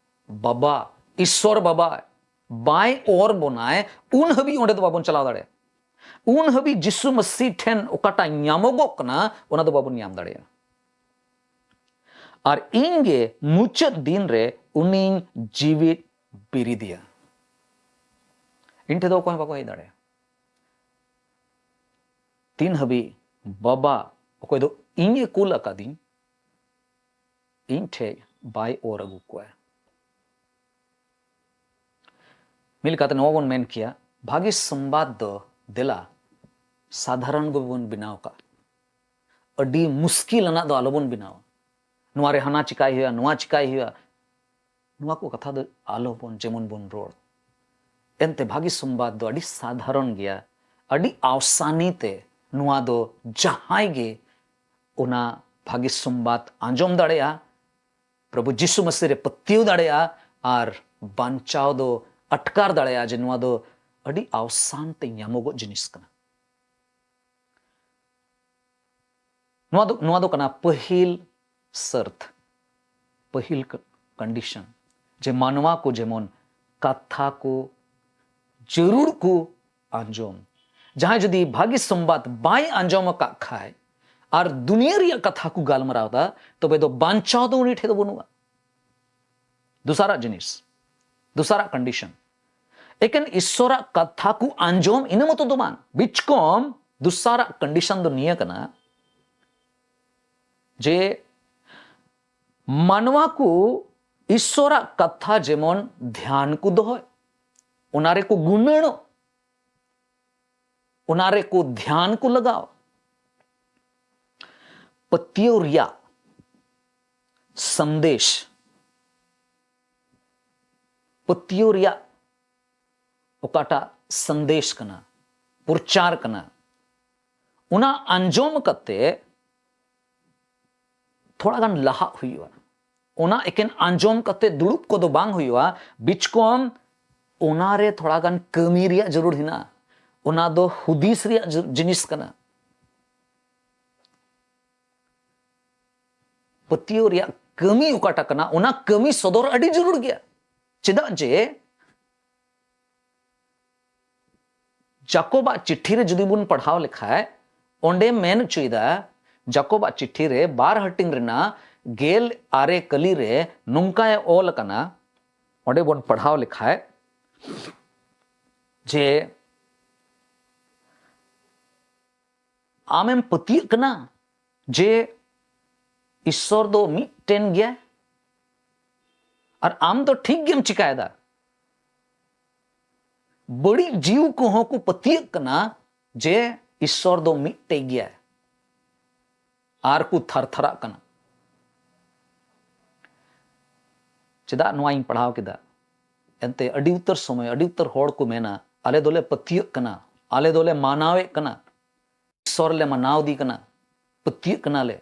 ᱵᱟᱵᱟ, ᱤᱥᱥᱚᱨ ᱵᱟᱵᱟ ᱵᱟᱭ ᱚᱨ ᱵᱚᱱᱟᱭ, ᱩᱱ ᱦᱟᱹᱵᱤᱡ ᱚᱸᱰᱮ ᱫᱚ ᱵᱟᱵᱚᱱ ᱪᱟᱞᱟᱣ ᱫᱟᱲᱮᱭᱟᱜᱼᱟ᱾ ᱩᱱ ᱦᱟᱹᱵᱤᱡ ᱡᱤᱥᱩ ᱢᱟᱹᱥᱤ ᱴᱷᱮᱱ ᱚᱠᱟᱴᱟᱜ ᱧᱟᱢᱚᱜᱚᱜ ᱠᱟᱱᱟ, ᱚᱱᱟ ᱫᱚ ᱵᱟᱵᱚᱱ ᱧᱟᱢ ᱫᱟᱲᱮᱭᱟᱜᱼᱟ᱾ "ᱟᱨ ᱤᱧ ᱜᱮ ᱢᱩᱪᱟᱹᱫ ᱫᱤᱱ ᱨᱮ ᱩᱱᱤᱧ ᱡᱤᱣᱤᱫ ᱵᱤᱨᱤᱫᱮᱭᱟ᱾" ᱤᱧ ᱴᱷᱮᱱ ᱫᱚ ᱚᱠᱚᱭ ᱦᱚᱸ ᱵᱟᱠᱚ ᱦᱮᱡ ᱫᱟᱲᱮᱭᱟᱜᱼᱟ᱾ ᱛᱤᱱ ᱦᱟᱹᱵᱤᱡ ᱵᱟᱵᱟ, ᱚᱠᱚᱭ ᱫᱚ ᱤᱧ ᱮ ᱠᱩᱞ ᱟᱠᱟᱫᱤᱧ, ᱤᱧ ᱴᱷᱮᱡ ᱵᱟᱭ ᱚᱨ ᱟᱹᱜᱩ ᱠᱚᱣᱟ᱾ ᱢᱤᱫ ᱞᱮᱠᱟᱛᱮ ᱱᱚᱣᱟ ᱵᱚᱱ ᱢᱮᱱ ᱠᱮᱭᱟ, ᱵᱷᱟᱹᱜᱤ ᱥᱚᱢᱵᱟᱫ ᱫᱚ ᱫᱮᱞᱟ ᱥᱟᱫᱷᱟᱨᱚᱱ ᱜᱮᱵᱚᱱ ᱵᱮᱱᱟᱣ ᱠᱟᱜ᱾ ᱟᱹᱰᱤ ᱢᱩᱥᱠᱤᱞ ᱟᱱᱟᱜ ᱫᱚ ᱟᱞᱚᱵᱚᱱ ᱵᱮᱱᱟᱣᱟ᱾ ᱱᱚᱣᱟ ᱨᱮ ᱦᱟᱱᱟ ᱪᱤᱠᱟᱭ ᱦᱩᱭᱩᱜᱼᱟ, ᱱᱚᱣᱟ ᱪᱤᱠᱟᱭ ᱦᱩᱭᱩᱜᱼᱟ, ᱱᱚᱣᱟ ᱠᱚ ᱠᱟᱛᱷᱟ ᱫᱚ ᱟᱞᱚᱵᱚᱱ, ᱡᱮᱢᱚᱱ ᱵᱚᱱ ᱨᱚᱲ᱾ ᱮᱱᱛᱮ ᱵᱷᱟᱹᱜᱤ ᱥᱚᱢᱵᱟᱫ ᱫᱚ ᱟᱹᱰᱤ ᱥᱟᱫᱷᱟᱨᱚᱱ ᱜᱮᱭᱟ, ᱟᱹᱰᱤ ᱟᱣᱥᱟᱱᱤ ᱛᱮ ᱱᱚᱣᱟ ᱫᱚ ᱡᱟᱦᱟᱸᱭ ᱜᱮ ᱚᱱᱟ ᱵᱷᱟᱹᱜᱤ ᱥᱚᱢᱵᱟᱫ ᱟᱸᱡᱚᱢ ᱫᱟᱲᱮᱭᱟᱜᱼᱟ, ᱯᱨᱚᱵᱷᱩ ᱡᱤᱥᱩ ᱢᱟᱹᱥᱤ ᱨᱮ ᱯᱟᱹᱛᱭᱟᱹᱣ ᱫᱟᱲᱮᱭᱟᱜᱼᱟ ᱟᱨ ᱵᱟᱧᱪᱟᱣ ᱫᱚ ᱟᱴᱠᱟᱨ ᱫᱟᱲᱮᱭᱟᱜᱼᱟ, ᱡᱮ ᱱᱚᱣᱟ ᱫᱚ ᱟᱹᱰᱤ ᱟᱣᱥᱟᱱ ᱛᱮ ᱧᱟᱢᱚᱜᱚᱜ ᱡᱤᱱᱤᱥ ᱠᱟᱱᱟ᱾ ᱱᱚᱣᱟ ᱫᱚ, ᱱᱚᱣᱟ ᱫᱚ ᱠᱟᱱᱟ ᱯᱟᱹᱦᱤᱞ ᱥᱟᱨᱛ, ᱯᱟᱹᱦᱤᱞ ᱠ-, condition, ᱡᱮ ᱢᱟᱱᱣᱟ ᱠᱚ ᱡᱮᱢᱚᱱ ᱠᱟᱛᱷᱟ ᱠᱚ ᱡᱟᱹᱨᱩᱲ ᱠᱚ ᱟᱸᱡᱚᱢ᱾ ᱡᱟᱦᱟᱸᱭ ᱡᱩᱫᱤ ᱵᱷᱟᱹᱜᱤ ᱥᱚᱢᱵᱟᱫ ᱵᱟᱭ ᱟᱸᱡᱚᱢ ᱟᱠᱟᱫ ᱠᱷᱟᱡ ᱟᱨ ᱫᱩᱱᱤᱭᱟᱹ ᱨᱮᱭᱟᱜ ᱠᱟᱛᱷᱟ ᱠᱚ ᱜᱟᱞᱢᱟᱨᱟᱣ ᱮᱫᱟ, ᱛᱚᱵᱮ ᱫᱚ ᱵᱟᱧᱪᱟᱣ ᱫᱚ ᱩᱱᱤ ᱴᱷᱮᱡ ᱫᱚ ᱵᱟᱹᱱᱩᱜᱼᱟ᱾ ᱫᱚᱥᱟᱨᱟᱜ ᱡᱤᱱᱤᱥ, ᱫᱚᱥᱟᱨᱟᱜ condition, ᱮᱠᱮᱱ ᱤᱥᱥᱚᱨᱟᱜ ᱠᱟᱛᱷᱟ ᱠᱚ ᱟᱸᱡᱚᱢ ᱤᱱᱟᱹ ᱢᱚᱛᱚ ᱫᱚ ᱵᱟᱝ, ᱵᱤᱪᱠᱚᱢ ᱫᱚᱥᱟᱨᱟᱜ condition ᱫᱚ ᱱᱤᱭᱟᱹ ᱠᱟᱱᱟ ᱡᱮ ᱢᱟᱱᱣᱟ ᱠᱚ ᱤᱥᱥᱚᱨᱟᱜ ᱠᱟᱛᱷᱟ ᱡᱮᱢᱚᱱ ᱫᱷᱮᱭᱟᱱ ᱠᱚ ᱫᱚᱦᱚᱭ, ᱚᱱᱟ ᱨᱮᱠᱚ ᱜᱩᱱᱟᱹᱱᱚᱜ, ᱚᱱᱟ ᱨᱮᱠᱚ ᱫᱷᱮᱭᱟᱱ ᱠᱚ ᱞᱟᱜᱟᱣ᱾ ᱯᱟᱹᱛᱭᱟᱹᱣ ᱨᱮᱭᱟᱜ ᱥᱟᱸᱫᱮᱥ, ᱯᱟᱹᱛᱭᱟᱹᱣ ᱨᱮᱭᱟᱜ ᱚᱠᱟᱴᱟᱜ ᱥᱟᱸᱫᱮᱥ ᱠᱟᱱᱟ, ᱯᱨᱚᱪᱟᱨ ᱠᱟᱱᱟ, ᱚᱱᱟ ᱟᱸᱡᱚᱢ ᱠᱟᱛᱮ ᱛᱷᱚᱲᱟ ᱜᱟᱱ ᱞᱟᱦᱟᱜ ᱦᱩᱭᱩᱜᱼᱟ᱾ ᱚᱱᱟ ᱮᱠᱮᱱ ᱟᱸᱡᱚᱢ ᱠᱟᱛᱮ ᱫᱩᱲᱩᱵ ᱠᱚᱫᱚ ᱵᱟᱝ ᱦᱩᱭᱩᱜᱼᱟ, ᱵᱤᱪᱠᱚᱢ ᱚᱱᱟ ᱨᱮ ᱛᱷᱚᱲᱟ ᱜᱟᱱ ᱠᱟᱹᱢᱤ ᱨᱮᱭᱟᱜ ᱡᱟᱹᱨᱩᱲ ᱦᱮᱱᱟᱜᱼᱟ᱾ ᱚᱱᱟ ᱫᱚ ᱦᱩᱫᱤᱥ ᱨᱮᱭᱟᱜ ᱡᱟᱹ-, ᱡᱤᱱᱤᱥ ᱠᱟᱱᱟ᱾ ᱯᱟᱹᱛᱭᱟᱹᱣ ᱨᱮᱭᱟᱜ ᱠᱟᱹᱢᱤ ᱚᱠᱟᱴᱟᱜ ᱠᱟᱱᱟ, ᱚᱱᱟ ᱠᱟᱹᱢᱤ ᱥᱚᱫᱚᱨ ᱟᱹᱰᱤ ᱡᱟᱹᱨᱩᱲ ᱜᱮᱭᱟ᱾ ᱪᱮᱫᱟᱜ ᱡᱮ ᱡᱟᱠᱚᱵᱟᱜ ᱪᱤᱴᱷᱤ ᱨᱮ ᱡᱩᱫᱤ ᱵᱚᱱ ᱯᱟᱲᱦᱟᱣ ᱞᱮᱠᱷᱟᱡ, ᱚᱸᱰᱮ ᱢᱮᱱ ᱦᱚᱪᱚᱭᱮᱫᱟ, ᱡᱟᱠᱚᱵᱟᱜ ᱪᱤᱴᱷᱤ ᱨᱮ ᱵᱟᱨ ᱦᱟᱹᱴᱤᱧ ᱨᱮᱱᱟᱜ ᱜᱮᱞ ᱟᱨᱮ ᱠᱟᱹᱞᱤ ᱨᱮ ᱱᱚᱝᱠᱟᱭ ᱚᱞ ᱟᱠᱟᱱᱟ, ᱚᱸᱰᱮ ᱵᱚᱱ ᱯᱟᱲᱦᱟᱣ ᱞᱮᱠᱷᱟᱡ ᱡᱮ, ᱟᱢᱮᱢ ᱯᱟᱹᱛᱭᱟᱹᱜ ᱠᱟᱱᱟ ᱡᱮ ᱤᱥᱥᱚᱨ ᱫᱚ ᱢᱤᱫᱴᱮᱱ ᱜᱮᱭᱟᱭ ᱟᱨ ᱟᱢ ᱫᱚ ᱴᱷᱤᱠ ᱜᱮᱢ ᱪᱤᱠᱟᱭᱮᱫᱟ᱾ ᱵᱟᱹᱲᱤᱡ ᱡᱤᱣᱤ ᱠᱚᱦᱚᱸ ᱠᱚ ᱯᱟᱹᱛᱭᱟᱹᱜ ᱠᱟᱱᱟ ᱡᱮ ᱤᱥᱥᱚᱨ ᱫᱚ ᱢᱤᱫᱴᱮᱡ ᱜᱮᱭᱟᱭ ᱟᱨ ᱠᱚ ᱛᱷᱟᱨ ᱛᱷᱟᱨᱟᱜ ᱠᱟᱱᱟ᱾ ᱪᱮᱫᱟᱜ ᱱᱚᱣᱟᱧ ᱯᱟᱲᱦᱟᱣ ᱠᱮᱫᱟ? ᱮᱱᱛᱮ ᱟᱹᱰᱤ ᱩᱛᱟᱹᱨ ᱥᱚᱢᱚᱭ ᱟᱹᱰᱤ ᱩᱛᱟᱹᱨ ᱦᱚᱲ ᱠᱚ ᱢᱮᱱᱟ, "ᱟᱞᱮ ᱫᱚᱞᱮ ᱯᱟᱹᱛᱭᱟᱹᱜ ᱠᱟᱱᱟ, ᱟᱞᱮ ᱫᱚᱞᱮ ᱢᱟᱱᱟᱣᱮᱫ ᱠᱟᱱᱟ, ᱤᱥᱥᱚᱨ ᱞᱮ ᱢᱟᱱᱟᱣ ᱫᱤ ᱠᱟᱱᱟ, ᱯᱟᱹᱛᱭᱟᱹᱜ ᱠᱟᱱᱟᱞᱮ,"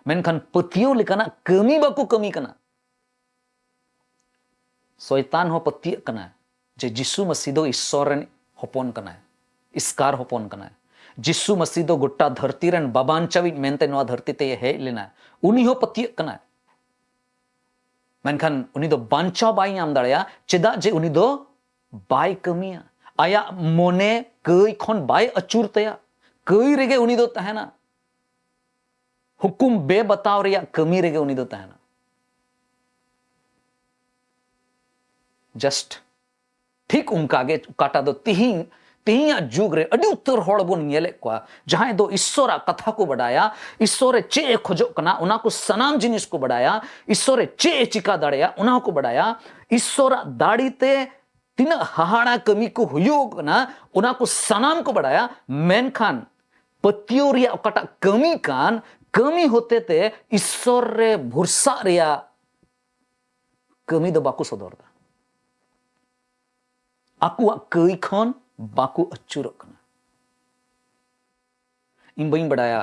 ᱢᱮᱱᱠᱷᱟᱱ ᱯᱟᱹᱛᱭᱟᱹᱣ ᱞᱮᱠᱟᱱᱟᱜ ᱠᱟᱹᱢᱤ ᱵᱟᱠᱚ ᱠᱟᱹᱢᱤ ᱠᱟᱱᱟ᱾ ᱥᱚᱭᱛᱟᱱ ᱦᱚᱸ ᱯᱟᱹᱛᱭᱟᱹᱜ ᱠᱟᱱᱟ ᱡᱮ ᱡᱤᱥᱩ ᱢᱟᱹᱥᱤ ᱫᱚ ᱤᱥᱥᱚᱨ ᱨᱮᱱ ᱦᱚᱯᱚᱱ ᱠᱟᱱᱟᱭ, ᱤᱥᱠᱟᱨ ᱦᱚᱯᱚᱱ ᱠᱟᱱᱟᱭ᱾ ᱡᱤᱥᱩ ᱢᱟᱹᱥᱤ ᱫᱚ ᱜᱚᱴᱟ ᱫᱷᱟᱹᱨᱛᱤ ᱨᱮᱱ ᱵᱟᱵᱟᱱᱪᱟᱣᱤᱡ ᱢᱮᱱᱛᱮ ᱱᱚᱣᱟ ᱫᱷᱟᱹᱨᱛᱤ ᱛᱮᱭ ᱦᱮᱡ ᱞᱮᱱᱟ᱾ ᱩᱱᱤ ᱦᱚᱸ ᱯᱟᱹᱛᱭᱟᱹᱜ ᱠᱟᱱᱟᱭ᱾ ᱢᱮᱱᱠᱷᱟᱱ ᱩᱱᱤ ᱫᱚ ᱵᱟᱧᱪᱟᱣ ᱵᱟᱭ ᱧᱟᱢ ᱫᱟᱲᱮᱭᱟᱜᱼᱟ᱾ ᱪᱮᱫᱟᱜ ᱡᱮ ᱩᱱᱤ ᱫᱚ ᱵᱟᱭ ᱠᱟᱹᱢᱤᱭᱟ, ᱟᱭᱟᱜ ᱢᱚᱱᱮ ᱠᱟᱹᱭ ᱠᱷᱚᱱ ᱵᱟᱭ ᱟᱹᱪᱩᱨ ᱛᱟᱭᱟ, ᱠᱟᱹᱭ ᱨᱮᱜᱮ ᱩᱱᱤ ᱫᱚ ᱛᱟᱦᱮᱱᱟ, ᱦᱩᱠᱩᱢ ᱵᱮ ᱵᱟᱛᱟᱣ ᱨᱮᱭᱟᱜ ᱠᱟᱹᱢᱤ ᱨᱮᱜᱮ ᱩᱱᱤ ᱫᱚ ᱛᱟᱦᱮᱱᱟ᱾ ᱡᱟᱥᱴ ᱴᱷᱤᱠ ᱚᱱᱠᱟ ᱜᱮ ᱚᱠᱟᱴᱟᱜ ᱫᱚ ᱛᱤᱦᱤᱧ, ᱛᱤᱦᱤᱧᱟᱜ ᱡᱩᱜᱽ ᱨᱮ ᱟᱹᱰᱤ ᱩᱛᱟᱹᱨ ᱦᱚᱲ ᱵᱚᱱ ᱧᱮᱞᱮᱫ ᱠᱚᱣᱟ, ᱡᱟᱦᱟᱸᱭ ᱫᱚ ᱤᱥᱥᱚᱨᱟᱜ ᱠᱟᱛᱷᱟ ᱠᱚ ᱵᱟᱰᱟᱭᱟ, ᱤᱥᱥᱚᱨᱮ ᱪᱮᱫ ᱮ ᱠᱷᱚᱡᱚᱜ ᱠᱟᱱᱟ ᱚᱱᱟ ᱠᱚ ᱥᱟᱱᱟᱢ ᱡᱤᱱᱤᱥ ᱠᱚ ᱵᱟᱰᱟᱭᱟ, ᱤᱥᱥᱚᱨᱮ ᱪᱮᱫ ᱮ ᱪᱤᱠᱟ ᱫᱟᱲᱮᱭᱟᱜᱼᱟ ᱚᱱᱟ ᱦᱚᱸᱠᱚ ᱵᱟᱰᱟᱭᱟ, ᱤᱥᱥᱚᱨᱟᱜ ᱫᱟᱲᱮ ᱛᱮ ᱛᱤᱱᱟᱹᱜ ᱦᱟᱦᱟᱲᱟ ᱠᱟᱹᱢᱤ ᱠᱚ ᱦᱩᱭᱩᱜ ᱠᱟᱱᱟ ᱚᱱᱟ ᱠᱚ ᱥᱟᱱᱟᱢ ᱠᱚ ᱵᱟᱰᱟᱭᱟ᱾ ᱢᱮᱱᱠᱷᱟᱱ ᱯᱟᱹᱛᱭᱟᱹᱣ ᱨᱮᱭᱟᱜ ᱚᱠᱟᱴᱟᱜ ᱠᱟᱹᱢᱤ ᱠᱟᱱ, ᱠᱟᱹᱢᱤ ᱦᱚᱛᱮ ᱛᱮ ᱤᱥᱥᱚᱨ ᱨᱮ ᱵᱷᱚᱨᱥᱟᱜ ᱨᱮᱭᱟᱜ ᱠᱟᱹᱢᱤ ᱫᱚ ᱵᱟᱠᱚ ᱥᱚᱫᱚᱨ ᱮᱫᱟ᱾ ᱟᱠᱚᱣᱟᱜ ᱠᱟᱹᱭ ᱠᱷᱚᱱ ᱵᱟᱠᱚ ᱟᱹᱪᱩᱨᱚᱜ ᱠᱟᱱᱟ᱾ ᱤᱧ ᱵᱟᱹᱧ ᱵᱟᱰᱟᱭᱟ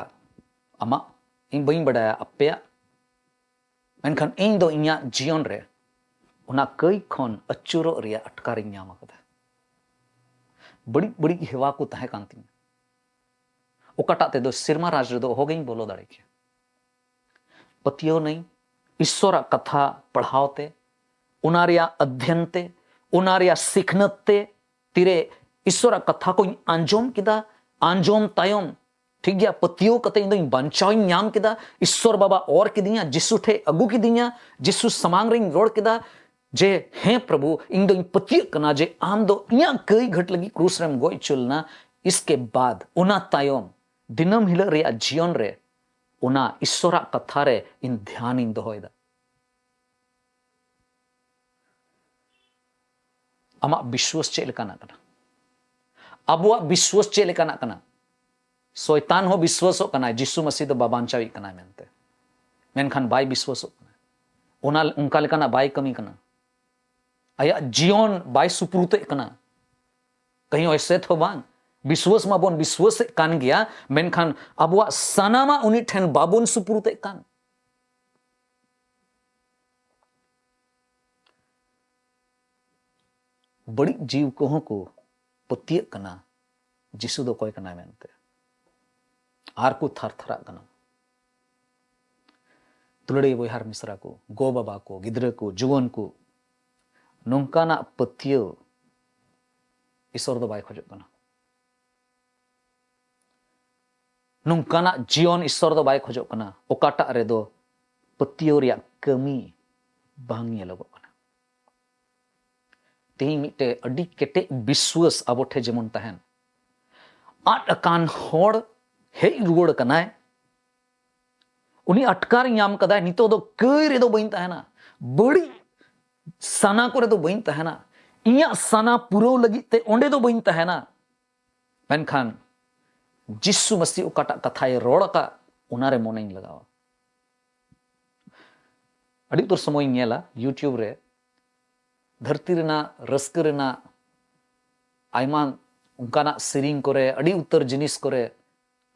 ᱟᱢᱟᱜ, ᱤᱧ ᱵᱟᱹᱧ ᱵᱟᱰᱟᱭᱟ ᱟᱯᱮᱭᱟᱜ, ᱢᱮᱱᱠᱷᱟᱱ ᱤᱧ ᱫᱚ ᱤᱧᱟᱹᱜ ᱡᱤᱭᱚᱱ ᱨᱮ ᱚᱱᱟ ᱠᱟᱹᱭ ᱠᱷᱚᱱ ᱟᱹᱪᱩᱨᱚᱜ ᱨᱮᱭᱟᱜ ᱟᱴᱠᱟᱨᱤᱧ ᱧᱟᱢ ᱟᱠᱟᱫᱟ᱾ ᱵᱟᱹᱲᱤᱡ ᱵᱟᱹᱲᱤᱡ ᱦᱮᱣᱟ ᱠᱚ ᱛᱟᱦᱮᱸ ᱠᱟᱱ ᱛᱤᱧᱟ, ᱚᱠᱟᱴᱟᱜ ᱛᱮᱫᱚ ᱥᱮᱨᱢᱟ ᱨᱟᱡᱽ ᱨᱮᱫᱚ ᱚᱦᱚᱜᱤᱧ ᱵᱚᱞᱚ ᱫᱟᱲᱮ ᱠᱮᱭᱟ᱾ ᱯᱟᱹᱛᱭᱟᱹᱣ ᱱᱟᱹᱧ ᱤᱥᱥᱚᱨᱟᱜ ᱠᱟᱛᱷᱟ ᱯᱟᱲᱦᱟᱣ ᱛᱮ, ᱚᱱᱟ ᱨᱮᱭᱟᱜ ᱚᱫᱽᱫᱷᱮᱱ ᱛᱮ, ᱚᱱᱟ ᱨᱮᱭᱟᱜ ᱥᱤᱠᱷᱱᱟᱹᱛ ᱛᱮ, ᱛᱤᱨᱮ ᱤᱥᱥᱚᱨᱟᱜ ᱠᱟᱛᱷᱟ ᱠᱚᱧ ᱟᱸᱡᱚᱢ ᱠᱮᱫᱟ, ᱟᱸᱡᱚᱢ ᱛᱟᱭᱚᱢ, ᱴᱷᱤᱠ ᱜᱮᱭᱟ, ᱯᱟᱹᱛᱭᱟᱹᱣ ᱠᱟᱛᱮ ᱤᱧ ᱫᱚᱧ ᱵᱟᱧᱪᱟᱣ ᱤᱧ ᱧᱟᱢ ᱠᱮᱫᱟ, ᱤᱥᱥᱚᱨ ᱵᱟᱵᱟ ᱚᱨ ᱠᱤᱫᱤᱧᱟ, ᱡᱤᱥᱩ ᱴᱷᱮᱡ ᱟᱹᱜᱩ ᱠᱤᱫᱤᱧᱟ, ᱡᱤᱥᱩ ᱥᱟᱢᱟᱝ ᱨᱤᱧ ᱨᱚᱲ ᱠᱮᱫᱟ ᱡᱮ, "ᱦᱮᱸ ᱯᱨᱚᱵᱷᱩ, ᱤᱧ ᱫᱚᱧ ᱯᱟᱹᱛᱭᱟᱹᱜ ᱠᱟᱱᱟ ᱡᱮ ᱟᱢ ᱫᱚ ᱤᱧᱟᱹᱜ ᱠᱟᱹᱭ ᱜᱷᱟᱹᱴ ᱞᱟᱹᱜᱤᱫ ᱠᱨᱩᱥ ᱨᱮᱢ ᱜᱚᱡ ᱦᱚᱪᱚ ᱞᱮᱱᱟ᱾" ᱤᱥᱠᱮ ᱵᱟᱫ, ᱚᱱᱟ ᱛᱟᱭᱚᱢ, ᱫᱤᱱᱟᱹᱢ ᱦᱤᱞᱳᱜ ᱨᱮᱭᱟᱜ ᱡᱤᱭᱚᱱ ᱨᱮ ᱚᱱᱟ ᱤᱥᱥᱚᱨᱟᱜ ᱠᱟᱛᱷᱟ ᱨᱮ ᱤᱧ ᱫᱷᱮᱭᱟᱱᱤᱧ ᱫᱚᱦᱚᱭᱮᱫᱟ᱾ ᱟᱢᱟᱜ ᱵᱤᱥᱣᱟᱥ ᱪᱮᱫ ᱞᱮᱠᱟᱱᱟᱜ ᱠᱟᱱᱟ? ᱟᱵᱚᱣᱟᱜ ᱵᱤᱥᱣᱟᱥ ᱪᱮᱫ ᱞᱮᱠᱟᱱᱟᱜ ᱠᱟᱱᱟ? ᱥᱚᱭᱛᱟᱱ ᱦᱚᱸ ᱵᱤᱥᱣᱟᱥᱚᱜ ᱠᱟᱱᱟᱭ ᱡᱤᱥᱩ ᱢᱟᱹᱥᱤ ᱫᱚ ᱵᱟᱵᱟᱧᱪᱟᱣᱤᱡ ᱠᱟᱱᱟᱭ ᱢᱮᱱᱛᱮ, ᱢᱮᱱᱠᱷᱟᱱ ᱵᱟᱭ ᱵᱤᱥᱣᱟᱥᱚᱜ ᱠᱟᱱᱟ᱾ ᱚᱱᱟ ᱚᱱᱠᱟ ᱞᱮᱠᱟᱱᱟᱜ ᱵᱟᱭ ᱠᱟᱹᱢᱤ ᱠᱟᱱᱟ᱾ ᱟᱭᱟᱜ ᱡᱤᱭᱚᱱ ᱵᱟᱭ ᱥᱩᱯᱨᱩᱛᱮᱫ ᱠᱟᱱᱟ᱾ ᱠᱟᱹᱦᱤ ᱚᱭᱥᱮ ᱛᱚ ᱵᱟᱝ, ᱵᱤᱥᱣᱟᱥ ᱢᱟᱵᱚᱱ ᱵᱤᱥᱣᱟᱥᱮᱫ ᱠᱟᱱ ᱜᱮᱭᱟ, ᱢᱮᱱᱠᱷᱟᱱ ᱟᱵᱚᱣᱟᱜ ᱥᱟᱱᱟᱢᱟᱜ ᱩᱱᱤ ᱴᱷᱮᱱ ᱵᱟᱵᱚᱱ ᱥᱩᱯᱨᱩᱛᱮᱫ ᱠᱟᱱ᱾ ᱵᱟᱹᱲᱤᱡ ᱡᱤᱣ ᱠᱚᱦᱚᱸ ᱠᱚ ᱯᱟᱹᱛᱭᱟᱹᱜ ᱠᱟᱱᱟ ᱡᱤᱥᱩ ᱫᱚ ᱚᱠᱚᱭ ᱠᱟᱱᱟᱭ ᱢᱮᱱᱛᱮ, ᱟᱨ ᱠᱚ ᱛᱷᱟᱨ ᱛᱷᱟᱨᱟᱜ ᱠᱟᱱᱟ᱾ ᱫᱩᱞᱟᱹᱲᱤᱭᱟᱹ ᱵᱚᱭᱦᱟ ᱟᱨ ᱢᱤᱥᱨᱟ ᱠᱚ, ᱜᱚ ᱵᱟᱵᱟ ᱠᱚ, ᱜᱤᱫᱽᱨᱟᱹ ᱠᱚ, ᱡᱩᱣᱟᱹᱱ ᱠᱚ, ᱱᱚᱝᱠᱟᱱᱟᱜ ᱯᱟᱹᱛᱭᱟᱹᱣ ᱤᱥᱚᱨ ᱫᱚ ᱵᱟᱭ ᱠᱷᱚᱡᱚᱜ ᱠᱟᱱᱟ᱾ ᱱᱚᱝᱠᱟᱱᱟᱜ ᱡᱤᱭᱚᱱ ᱤᱥᱚᱨ ᱫᱚ ᱵᱟᱭ ᱠᱷᱚᱡᱚᱜ ᱠᱟᱱᱟ ᱚᱠᱟᱴᱟᱜ ᱨᱮᱫᱚ ᱯᱟᱹᱛᱭᱟᱹᱣ ᱨᱮᱭᱟᱜ ᱠᱟᱹᱢᱤ ᱵᱟᱝ ᱧᱮᱞᱚᱜᱚᱜ ᱠᱟᱱᱟ᱾ ᱛᱮᱦᱮᱧ ᱢᱤᱫᱴᱮᱡ ᱟᱹᱰᱤ ᱠᱮᱴᱮᱡ ᱵᱤᱥᱣᱟᱹᱥ ᱟᱵᱚ ᱴᱷᱮᱱ ᱡᱮᱢᱚᱱ ᱛᱟᱦᱮᱱ, ᱟᱫ ᱟᱠᱟᱱ ᱦᱚᱲ ᱦᱮᱡ ᱨᱩᱣᱟᱹᱲ ᱠᱟᱱᱟᱭ᱾ ᱩᱱᱤ ᱟᱴᱠᱟᱨ ᱧᱟᱢ ᱠᱟᱫᱟᱭ, ᱱᱤᱛᱚᱜ ᱫᱚ ᱠᱟᱹᱭ ᱨᱮᱫᱚ ᱵᱟᱹᱧ ᱛᱟᱦᱮᱱᱟ, ᱵᱟᱹᱲᱤᱡ ᱥᱟᱱᱟ ᱠᱚᱨᱮ ᱫᱚ ᱵᱟᱹᱧ ᱛᱟᱦᱮᱱᱟ, ᱤᱧᱟᱹᱜ ᱥᱟᱱᱟ ᱯᱩᱨᱟᱹᱣ ᱞᱟᱹᱜᱤᱫ ᱛᱮ ᱚᱸᱰᱮ ᱫᱚ ᱵᱟᱹᱧ ᱛᱟᱦᱮᱱᱟ᱾ ᱢᱮᱱᱠᱷᱟᱱ ᱡᱤᱥᱩ ᱢᱟᱹᱥᱤ ᱚᱠᱟᱴᱟᱜ ᱠᱟᱛᱷᱟᱭ ᱨᱚᱲ ᱟᱠᱟᱫ, ᱚᱱᱟᱨᱮ ᱢᱚᱱᱮᱧ ᱞᱟᱜᱟᱣᱟ᱾ ᱟᱹᱰᱤ ᱩᱛᱟᱹᱨ ᱥᱚᱢᱚᱭᱤᱧ ᱧᱮᱞᱟ YouTube ᱨᱮ ᱫᱷᱟᱹᱨᱛᱤ ᱨᱮᱱᱟᱜ ᱨᱟᱹᱥᱠᱟᱹ ᱨᱮᱱᱟᱜ ᱟᱭᱢᱟ ᱚᱱᱠᱟᱱᱟᱜ ᱥᱮᱨᱮᱧ ᱠᱚᱨᱮ, ᱟᱹᱰᱤ ᱩᱛᱟᱹᱨ ᱡᱤᱱᱤᱥ ᱠᱚᱨᱮ,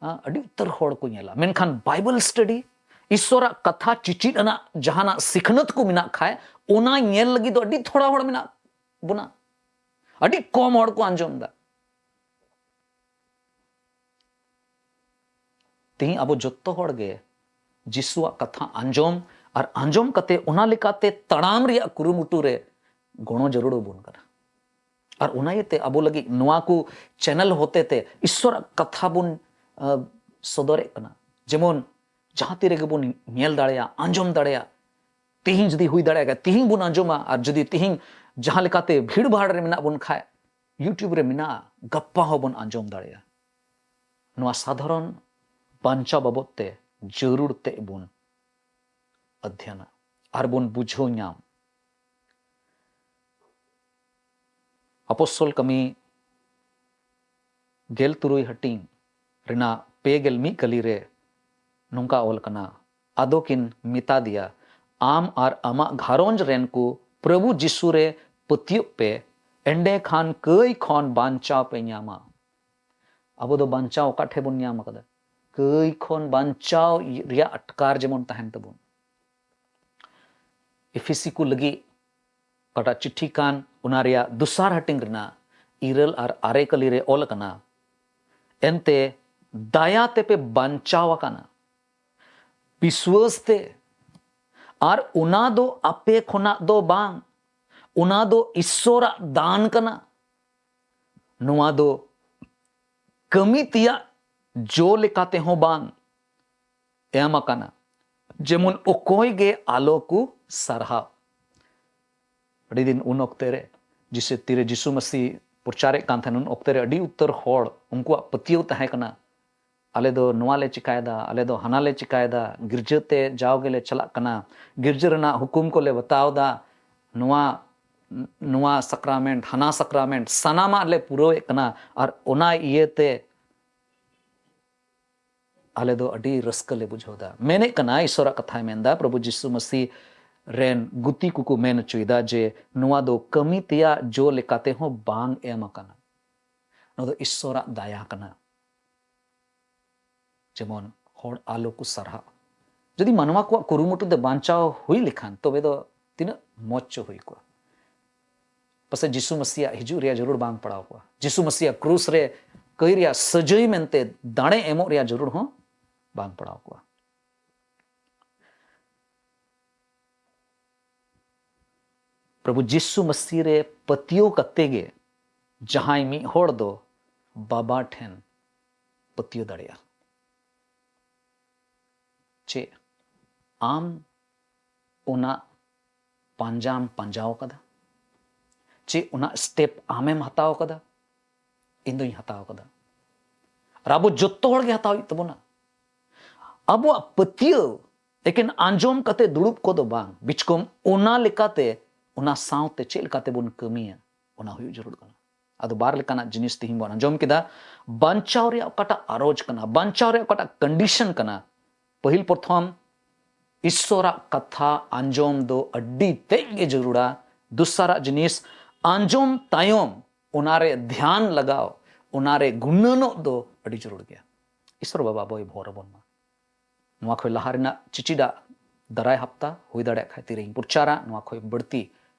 ᱟ, ᱟᱹᱰᱤ ᱩᱛᱟᱹᱨ ᱦᱚᱲ ᱠᱚ ᱧᱮᱞᱟ, ᱢᱮᱱᱠᱷᱟᱱ ᱵᱟᱭᱵᱮᱞ ᱥᱴᱟᱰᱤ, ᱤᱥᱥᱚᱨᱟᱜ ᱠᱟᱛᱷᱟ ᱪᱤᱪᱤᱫ ᱟᱱᱟᱜ ᱡᱟᱦᱟᱱᱟᱜ ᱥᱤᱠᱷᱱᱟᱹᱛ ᱠᱚ ᱢᱮᱱᱟᱜ ᱠᱷᱟᱡ, ᱚᱱᱟ ᱧᱮᱞ ᱞᱟᱹᱜᱤᱫ ᱫᱚ ᱟᱹᱰᱤ ᱛᱷᱚᱲᱟ ᱦᱚᱲ ᱢᱮᱱᱟᱜ ᱵᱚᱱᱟ᱾ ᱟᱹᱰᱤ ᱠᱚᱢ ᱦᱚᱲ ᱠᱚ ᱟᱸᱡᱚᱢ ᱮᱫᱟ᱾ ᱛᱮᱦᱮᱧ ᱟᱵᱚ ᱡᱚᱛᱚ ᱦᱚᱲ ᱜᱮ ᱡᱤᱥᱩᱣᱟᱜ ᱠᱟᱛᱷᱟ ᱟᱸᱡᱚᱢ ᱟᱨ ᱟᱸᱡᱚᱢ ᱠᱟᱛᱮ ᱚᱱᱟ ᱞᱮᱠᱟᱛᱮ ᱛᱟᱲᱟᱢ ᱨᱮᱭᱟᱜ ᱠᱩᱨᱩᱢᱩᱴᱩ ᱨᱮ ᱜᱚᱲᱚ ᱡᱟᱹᱨᱩᱲ ᱟᱵᱚᱱ ᱠᱟᱱᱟ᱾ ᱟᱨ ᱚᱱᱟ ᱤᱭᱟᱹᱛᱮ ᱟᱵᱚ ᱞᱟᱹᱜᱤᱫ ᱱᱚᱣᱟ ᱠᱚ ᱪᱮᱱᱮᱞ ᱦᱚᱛᱮ ᱛᱮ ᱤᱥᱥᱚᱨᱟᱜ ᱠᱟᱛᱷᱟ ᱵᱚᱱ, ᱟ, ᱥᱚᱫᱚᱨᱮᱫ ᱠᱟᱱᱟ᱾ ᱡᱮᱢᱚᱱ ᱡᱟᱦᱟᱸ ᱛᱤ ᱨᱮᱜᱮ ᱵᱚᱱ ᱧᱮᱞ ᱫᱟᱲᱮᱭᱟᱜ, ᱟᱸᱡᱚᱢ ᱫᱟᱲᱮᱭᱟᱜ, ᱛᱮᱦᱮᱧ ᱡᱩᱫᱤ ᱦᱩᱭ ᱫᱟᱲᱮᱭᱟᱜ ᱠᱷᱟᱱ ᱛᱮᱦᱮᱧ ᱵᱚᱱ ᱟᱸᱡᱚᱢᱟ, ᱟᱨ ᱡᱩᱫᱤ ᱛᱮᱦᱮᱧ ᱡᱟᱦᱟᱸ ᱞᱮᱠᱟᱛᱮ ᱵᱷᱤᱲ ᱵᱷᱟᱲ ᱨᱮ ᱢᱮᱱᱟᱜ ᱵᱚᱱ ᱠᱷᱟᱡ YouTube ᱨᱮ ᱢᱮᱱᱟᱜᱼᱟ, ᱜᱟᱯᱟ ᱦᱚᱸᱵᱚᱱ ᱟᱸᱡᱚᱢ ᱫᱟᱲᱮᱭᱟᱜᱼᱟ᱾ ᱱᱚᱣᱟ ᱥᱟᱫᱷᱟᱨᱚᱱ ᱵᱟᱧᱪᱟᱣ ᱵᱟᱵᱚᱫ ᱛᱮ ᱡᱟᱹᱨᱩᱲ ᱛᱮ ᱵᱚᱱ ᱚᱫᱷᱭᱚᱱᱟ ᱟᱨ ᱵᱚᱱ ᱵᱩᱡᱷᱟᱹᱣ ᱧᱟᱢ᱾ ᱟᱯᱚᱥᱛᱚᱞ ᱠᱟᱹᱢᱤ ᱜᱮᱞ ᱛᱩᱨᱩᱭ ᱦᱟᱹᱴᱤᱧ ᱨᱮᱱᱟᱜ ᱯᱮ ᱜᱮᱞ ᱢᱤᱫ ᱠᱟᱹᱞᱤ ᱨᱮ ᱱᱚᱝᱠᱟ ᱚᱞ ᱠᱟᱱᱟ, ᱟᱫᱚ ᱠᱤᱱ ᱢᱮᱛᱟ ᱫᱮᱭᱟ, "ᱟᱢ ᱟᱨ ᱟᱢᱟᱜ ᱜᱷᱟᱨᱚᱸᱡᱽ ᱨᱮᱱ ᱠᱚ ᱯᱨᱚᱵᱷᱩ ᱡᱤᱥᱩ ᱨᱮ ᱯᱟᱹᱛᱭᱟᱹᱜ ᱯᱮ, ᱮᱸᱰᱮᱠᱷᱟᱱ ᱠᱟᱹᱭ ᱠᱷᱚᱱ ᱵᱟᱧᱪᱟᱣ ᱯᱮ ᱧᱟᱢᱟ᱾" ᱟᱵᱚ ᱫᱚ ᱵᱟᱧᱪᱟᱣ ᱚᱠᱟ ᱴᱷᱮᱱ ᱵᱚᱱ ᱧᱟᱢ ᱟᱠᱟᱫᱟ? ᱠᱟᱹᱭ ᱠᱷᱚᱱ ᱵᱟᱧᱪᱟᱣ ᱨᱮᱭᱟᱜ ᱟᱴᱠᱟᱨ ᱡᱮᱢᱚᱱ ᱛᱟᱦᱮᱱ ᱛᱟᱵᱚᱱ᱾ ᱮᱯᱷᱤᱥᱤ ᱠᱚ ᱞᱟᱹᱜᱤᱫ ᱚᱠᱟᱴᱟᱜ ᱪᱤᱴᱷᱤ ᱠᱟᱱ, ᱚᱱᱟ ᱨᱮᱭᱟᱜ ᱫᱚᱥᱟᱨ ᱦᱟᱹᱴᱤᱧ ᱨᱮᱱᱟᱜ ᱤᱨᱟᱹᱞ ᱟᱨ ᱟᱨᱮ ᱠᱟᱹᱞᱤ ᱨᱮ ᱚᱞ ᱟᱠᱟᱱᱟ, "ᱮᱱᱛᱮ ᱫᱟᱭᱟ ᱛᱮᱯᱮ ᱵᱟᱧᱪᱟᱣ ᱟᱠᱟᱱᱟ, ᱵᱤᱥᱣᱟᱹᱥ ᱛᱮ, ᱟᱨ ᱚᱱᱟ ᱫᱚ ᱟᱯᱮ ᱠᱷᱚᱱᱟᱜ ᱫᱚ ᱵᱟᱝ, ᱚᱱᱟ ᱫᱚ ᱤᱥᱥᱚᱨᱟᱜ ᱫᱟᱱ ᱠᱟᱱᱟ᱾ ᱱᱚᱣᱟ ᱫᱚ ᱠᱟᱹᱢᱤ ᱛᱮᱭᱟᱜ ᱡᱚ ᱞᱮᱠᱟ ᱛᱮᱦᱚᱸ ᱵᱟᱝ, ᱮᱢ ᱟᱠᱟᱱᱟ, ᱡᱮᱢᱚᱱ ᱚᱠᱚᱭ ᱜᱮ ᱟᱞᱚ ᱠᱚ ᱥᱟᱨᱦᱟᱣ᱾" ᱟᱹᱰᱤ ᱫᱤᱱ ᱩᱱ ᱚᱠᱛᱮ ᱨᱮ ᱡᱤᱥᱩ, ᱛᱤᱨᱮ ᱡᱤᱥᱩ ᱢᱟᱹᱥᱤ ᱯᱨᱚᱪᱟᱨᱮᱫ ᱠᱟᱱ ᱛᱟᱦᱮᱱ, ᱩᱱ ᱚᱠᱛᱮ ᱨᱮ ᱟᱹᱰᱤ ᱩᱛᱟᱹᱨ ᱦᱚᱲ ᱩᱱᱠᱩᱣᱟᱜ ᱯᱟᱹᱛᱭᱟᱹᱣ ᱛᱟᱦᱮᱸ ᱠᱟᱱᱟ, "ᱟᱞᱮ ᱫᱚ ᱱᱚᱣᱟ ᱞᱮ ᱪᱤᱠᱟᱭᱮᱫᱟ, ᱟᱞᱮ ᱫᱚ ᱦᱟᱱᱟ ᱞᱮ ᱪᱤᱠᱟᱭᱮᱫᱟ, ᱜᱤᱨᱡᱟᱹ ᱛᱮ ᱡᱟᱣ ᱜᱮᱞᱮ ᱪᱟᱞᱟᱜ ᱠᱟᱱᱟ, ᱜᱤᱨᱡᱟᱹ ᱨᱮᱱᱟᱜ ᱦᱩᱠᱩᱢ ᱠᱚᱞᱮ ᱵᱟᱛᱟᱣ ᱮᱫᱟ, ᱱᱚᱣᱟ, ᱱᱚᱣᱟ ᱥᱟᱠᱨᱟᱢᱮᱱᱴ, ᱦᱟᱱᱟ ᱥᱟᱠᱨᱟᱢᱮᱱᱴ, ᱥᱟᱱᱟᱢᱟᱜ ᱞᱮ ᱯᱩᱨᱟᱹᱣᱮᱫ ᱠᱟᱱᱟ, ᱟᱨ ᱚᱱᱟ ᱤᱭᱟᱹᱛᱮ ᱟᱞᱮ ᱫᱚ ᱟᱹᱰᱤ ᱨᱟᱹᱥᱠᱟᱹ ᱞᱮ ᱵᱩᱡᱷᱟᱹᱣ ᱮᱫᱟ᱾" ᱢᱮᱱᱮᱫ ᱠᱟᱱᱟ, ᱤᱥᱚᱨᱟᱜ ᱠᱟᱛᱷᱟᱭ ᱢᱮᱱᱫᱟ, ᱯᱨᱚᱵᱷᱩ ᱡᱤᱥᱩ ᱢᱟᱹᱥᱤ ᱨᱮᱱ ᱜᱩᱛᱤ ᱠᱚᱠᱚ ᱢᱮᱱ ᱦᱚᱪᱚᱭᱮᱫᱟ ᱡᱮ ᱱᱚᱣᱟ ᱫᱚ ᱠᱟᱹᱢᱤ ᱛᱮᱭᱟᱜ ᱡᱚ ᱞᱮᱠᱟ ᱛᱮᱦᱚᱸ ᱵᱟᱝ ᱮᱢ ᱟᱠᱟᱱᱟ, ᱱᱚᱣᱟ ᱫᱚ ᱤᱥᱚᱨᱟᱜ ᱫᱟᱭᱟ ᱠᱟᱱᱟ, ᱡᱮᱢᱚᱱ ᱦᱚᱲ ᱟᱞᱚ ᱠᱚ ᱥᱟᱨᱦᱟᱜ᱾ ᱡᱩᱫᱤ ᱢᱟᱱᱣᱟ ᱠᱚᱣᱟᱜ ᱠᱩᱨᱩᱢᱩᱴᱩ ᱛᱮ ᱵᱟᱧᱪᱟᱣ ᱦᱩᱭ ᱞᱮᱠᱷᱟᱱ, ᱛᱚᱵᱮ ᱫᱚ ᱛᱤᱱᱟᱹᱜ ᱢᱚᱡᱽ ᱪᱚ ᱦᱩᱭ ᱠᱚᱜᱼᱟ᱾ ᱯᱟᱥᱮᱡ ᱡᱤᱥᱩ ᱢᱟᱹᱥᱤᱭᱟᱜ ᱦᱤᱡᱩᱜ ᱨᱮᱭᱟᱜ ᱡᱟᱹᱨᱩᱲ ᱵᱟᱝ ᱯᱟᱲᱟᱣ ᱠᱚᱣᱟ᱾ ᱡᱤᱥᱩ ᱢᱟᱹᱥᱤᱭᱟᱜ ᱠᱨᱩᱥ ᱨᱮ ᱠᱟᱹᱭ ᱨᱮᱭᱟᱜ ᱥᱟᱹᱡᱟᱹᱭ ᱢᱮᱱᱛᱮ ᱫᱟᱲᱮ ᱮᱢᱚᱜ ᱨᱮᱭᱟᱜ ᱡᱟᱹᱨᱩᱲ ᱦᱚᱸ ᱵᱟᱝ ᱯᱟᱲᱟᱣ ᱠᱚᱣᱟ᱾ ᱯᱨᱚᱵᱷᱩ ᱡᱤᱥᱩ ᱢᱟᱹᱥᱤ ᱨᱮ ᱯᱟᱹᱛᱭᱟᱹᱣ ᱠᱟᱛᱮ ᱜᱮ ᱡᱟᱦᱟᱸᱭ ᱢᱤᱫ ᱦᱚᱲ ᱫᱚ ᱵᱟᱵᱟ ᱴᱷᱮᱱ ᱯᱟᱹᱛᱭᱟᱹᱣ ᱫᱟᱲᱮᱭᱟᱜᱼᱟ᱾ ᱪᱮᱫ ᱟᱢ ᱚᱱᱟ ᱯᱟᱸᱡᱟᱢ ᱯᱟᱸᱡᱟᱣ ᱠᱟᱫᱟ? ᱪᱮᱫ ᱚᱱᱟ ᱥᱴᱮᱯ ᱟᱢᱮᱢ ᱦᱟᱛᱟᱣ ᱠᱟᱫᱟ? ᱤᱧ ᱫᱚᱧ ᱦᱟᱛᱟᱣ ᱠᱟᱫᱟ᱾ ᱟᱨ ᱟᱵᱚ ᱡᱚᱛᱚ ᱦᱚᱲ ᱜᱮ ᱦᱟᱛᱟᱣ ᱦᱩᱭᱩᱜ ᱛᱟᱵᱚᱱᱟ᱾ ᱟᱵᱚᱣᱟᱜ ᱯᱟᱹᱛᱭᱟᱹᱣ ᱮᱠᱮᱱ ᱟᱸᱡᱚᱢ ᱠᱟᱛᱮ ᱫᱩᱲᱩᱵ ᱠᱚᱫᱚ ᱵᱟᱝ, ᱵᱤᱪᱠᱚᱢ ᱚᱱᱟ ᱞᱮᱠᱟᱛᱮ, ᱚᱱᱟ ᱥᱟᱶᱛᱮ ᱪᱮᱫ ᱞᱮᱠᱟᱛᱮ ᱵᱚᱱ ᱠᱟᱹᱢᱤᱭᱟ, ᱚᱱᱟ ᱦᱩᱭᱩᱜ ᱡᱟᱹᱨᱩᱲ ᱠᱟᱱᱟ᱾ ᱟᱫᱚ ᱵᱟᱨ ᱞᱮᱠᱟᱱᱟᱜ ᱡᱤᱱᱤᱥ ᱛᱮᱦᱮᱧ ᱵᱚᱱ ᱟᱸᱡᱚᱢ ᱠᱮᱫᱟ᱾ ᱵᱟᱧᱪᱟᱣ ᱨᱮᱭᱟᱜ ᱚᱠᱟᱴᱟᱜ ᱟᱨᱚᱡᱽ ᱠᱟᱱᱟ, ᱵᱟᱧᱪᱟᱣ ᱨᱮᱭᱟᱜ ᱚᱠᱟᱴᱟᱜ ᱠᱚᱱᱰᱤᱥᱚᱱ ᱠᱟᱱᱟ, ᱯᱟᱹᱦᱤᱞ ᱯᱨᱚᱛᱷᱚᱢ ᱤᱥᱥᱚᱨᱟᱜ ᱠᱟᱛᱷᱟ ᱟᱸᱡᱚᱢ ᱫᱚ ᱟᱹᱰᱤ ᱛᱮᱫ ᱜᱮ ᱡᱟᱹᱨᱩᱲᱟ᱾ ᱫᱚᱥᱟᱨᱟᱜ ᱡᱤᱱᱤᱥ, ᱟᱸᱡᱚᱢ ᱛᱟᱭᱚᱢ ᱚᱱᱟᱨᱮ ᱫᱷᱮᱭᱟᱱ ᱞᱟᱜᱟᱣ, ᱚᱱᱟᱨᱮ ᱜᱩᱱᱟᱹᱱᱚᱜ ᱫᱚ ᱟᱹᱰᱤ ᱡᱟᱹᱨᱩᱲ ᱜᱮᱭᱟ᱾ ᱤᱥᱥᱚᱨ ᱵᱟᱵᱟ ᱟᱵᱚᱭ ᱵᱷᱳᱨ ᱟᱵᱚᱱ ᱢᱟ᱾ ᱱᱚᱣᱟ ᱠᱷᱚᱱ ᱞᱟᱦᱟ ᱨᱮᱱᱟᱜ ᱪᱤᱴᱤᱰᱟᱜ ᱫᱟᱨᱟᱭ ᱦᱟᱯᱛᱟ ᱦᱩᱭ ᱫᱟᱲᱮᱭᱟᱜ ᱠᱷᱟᱡ ᱛᱤᱨᱮᱧ ᱯᱨᱚᱪᱟᱨᱟ, ᱱᱚᱣᱟ ᱠᱷᱚᱱ ᱵᱟᱹᱲᱛᱤ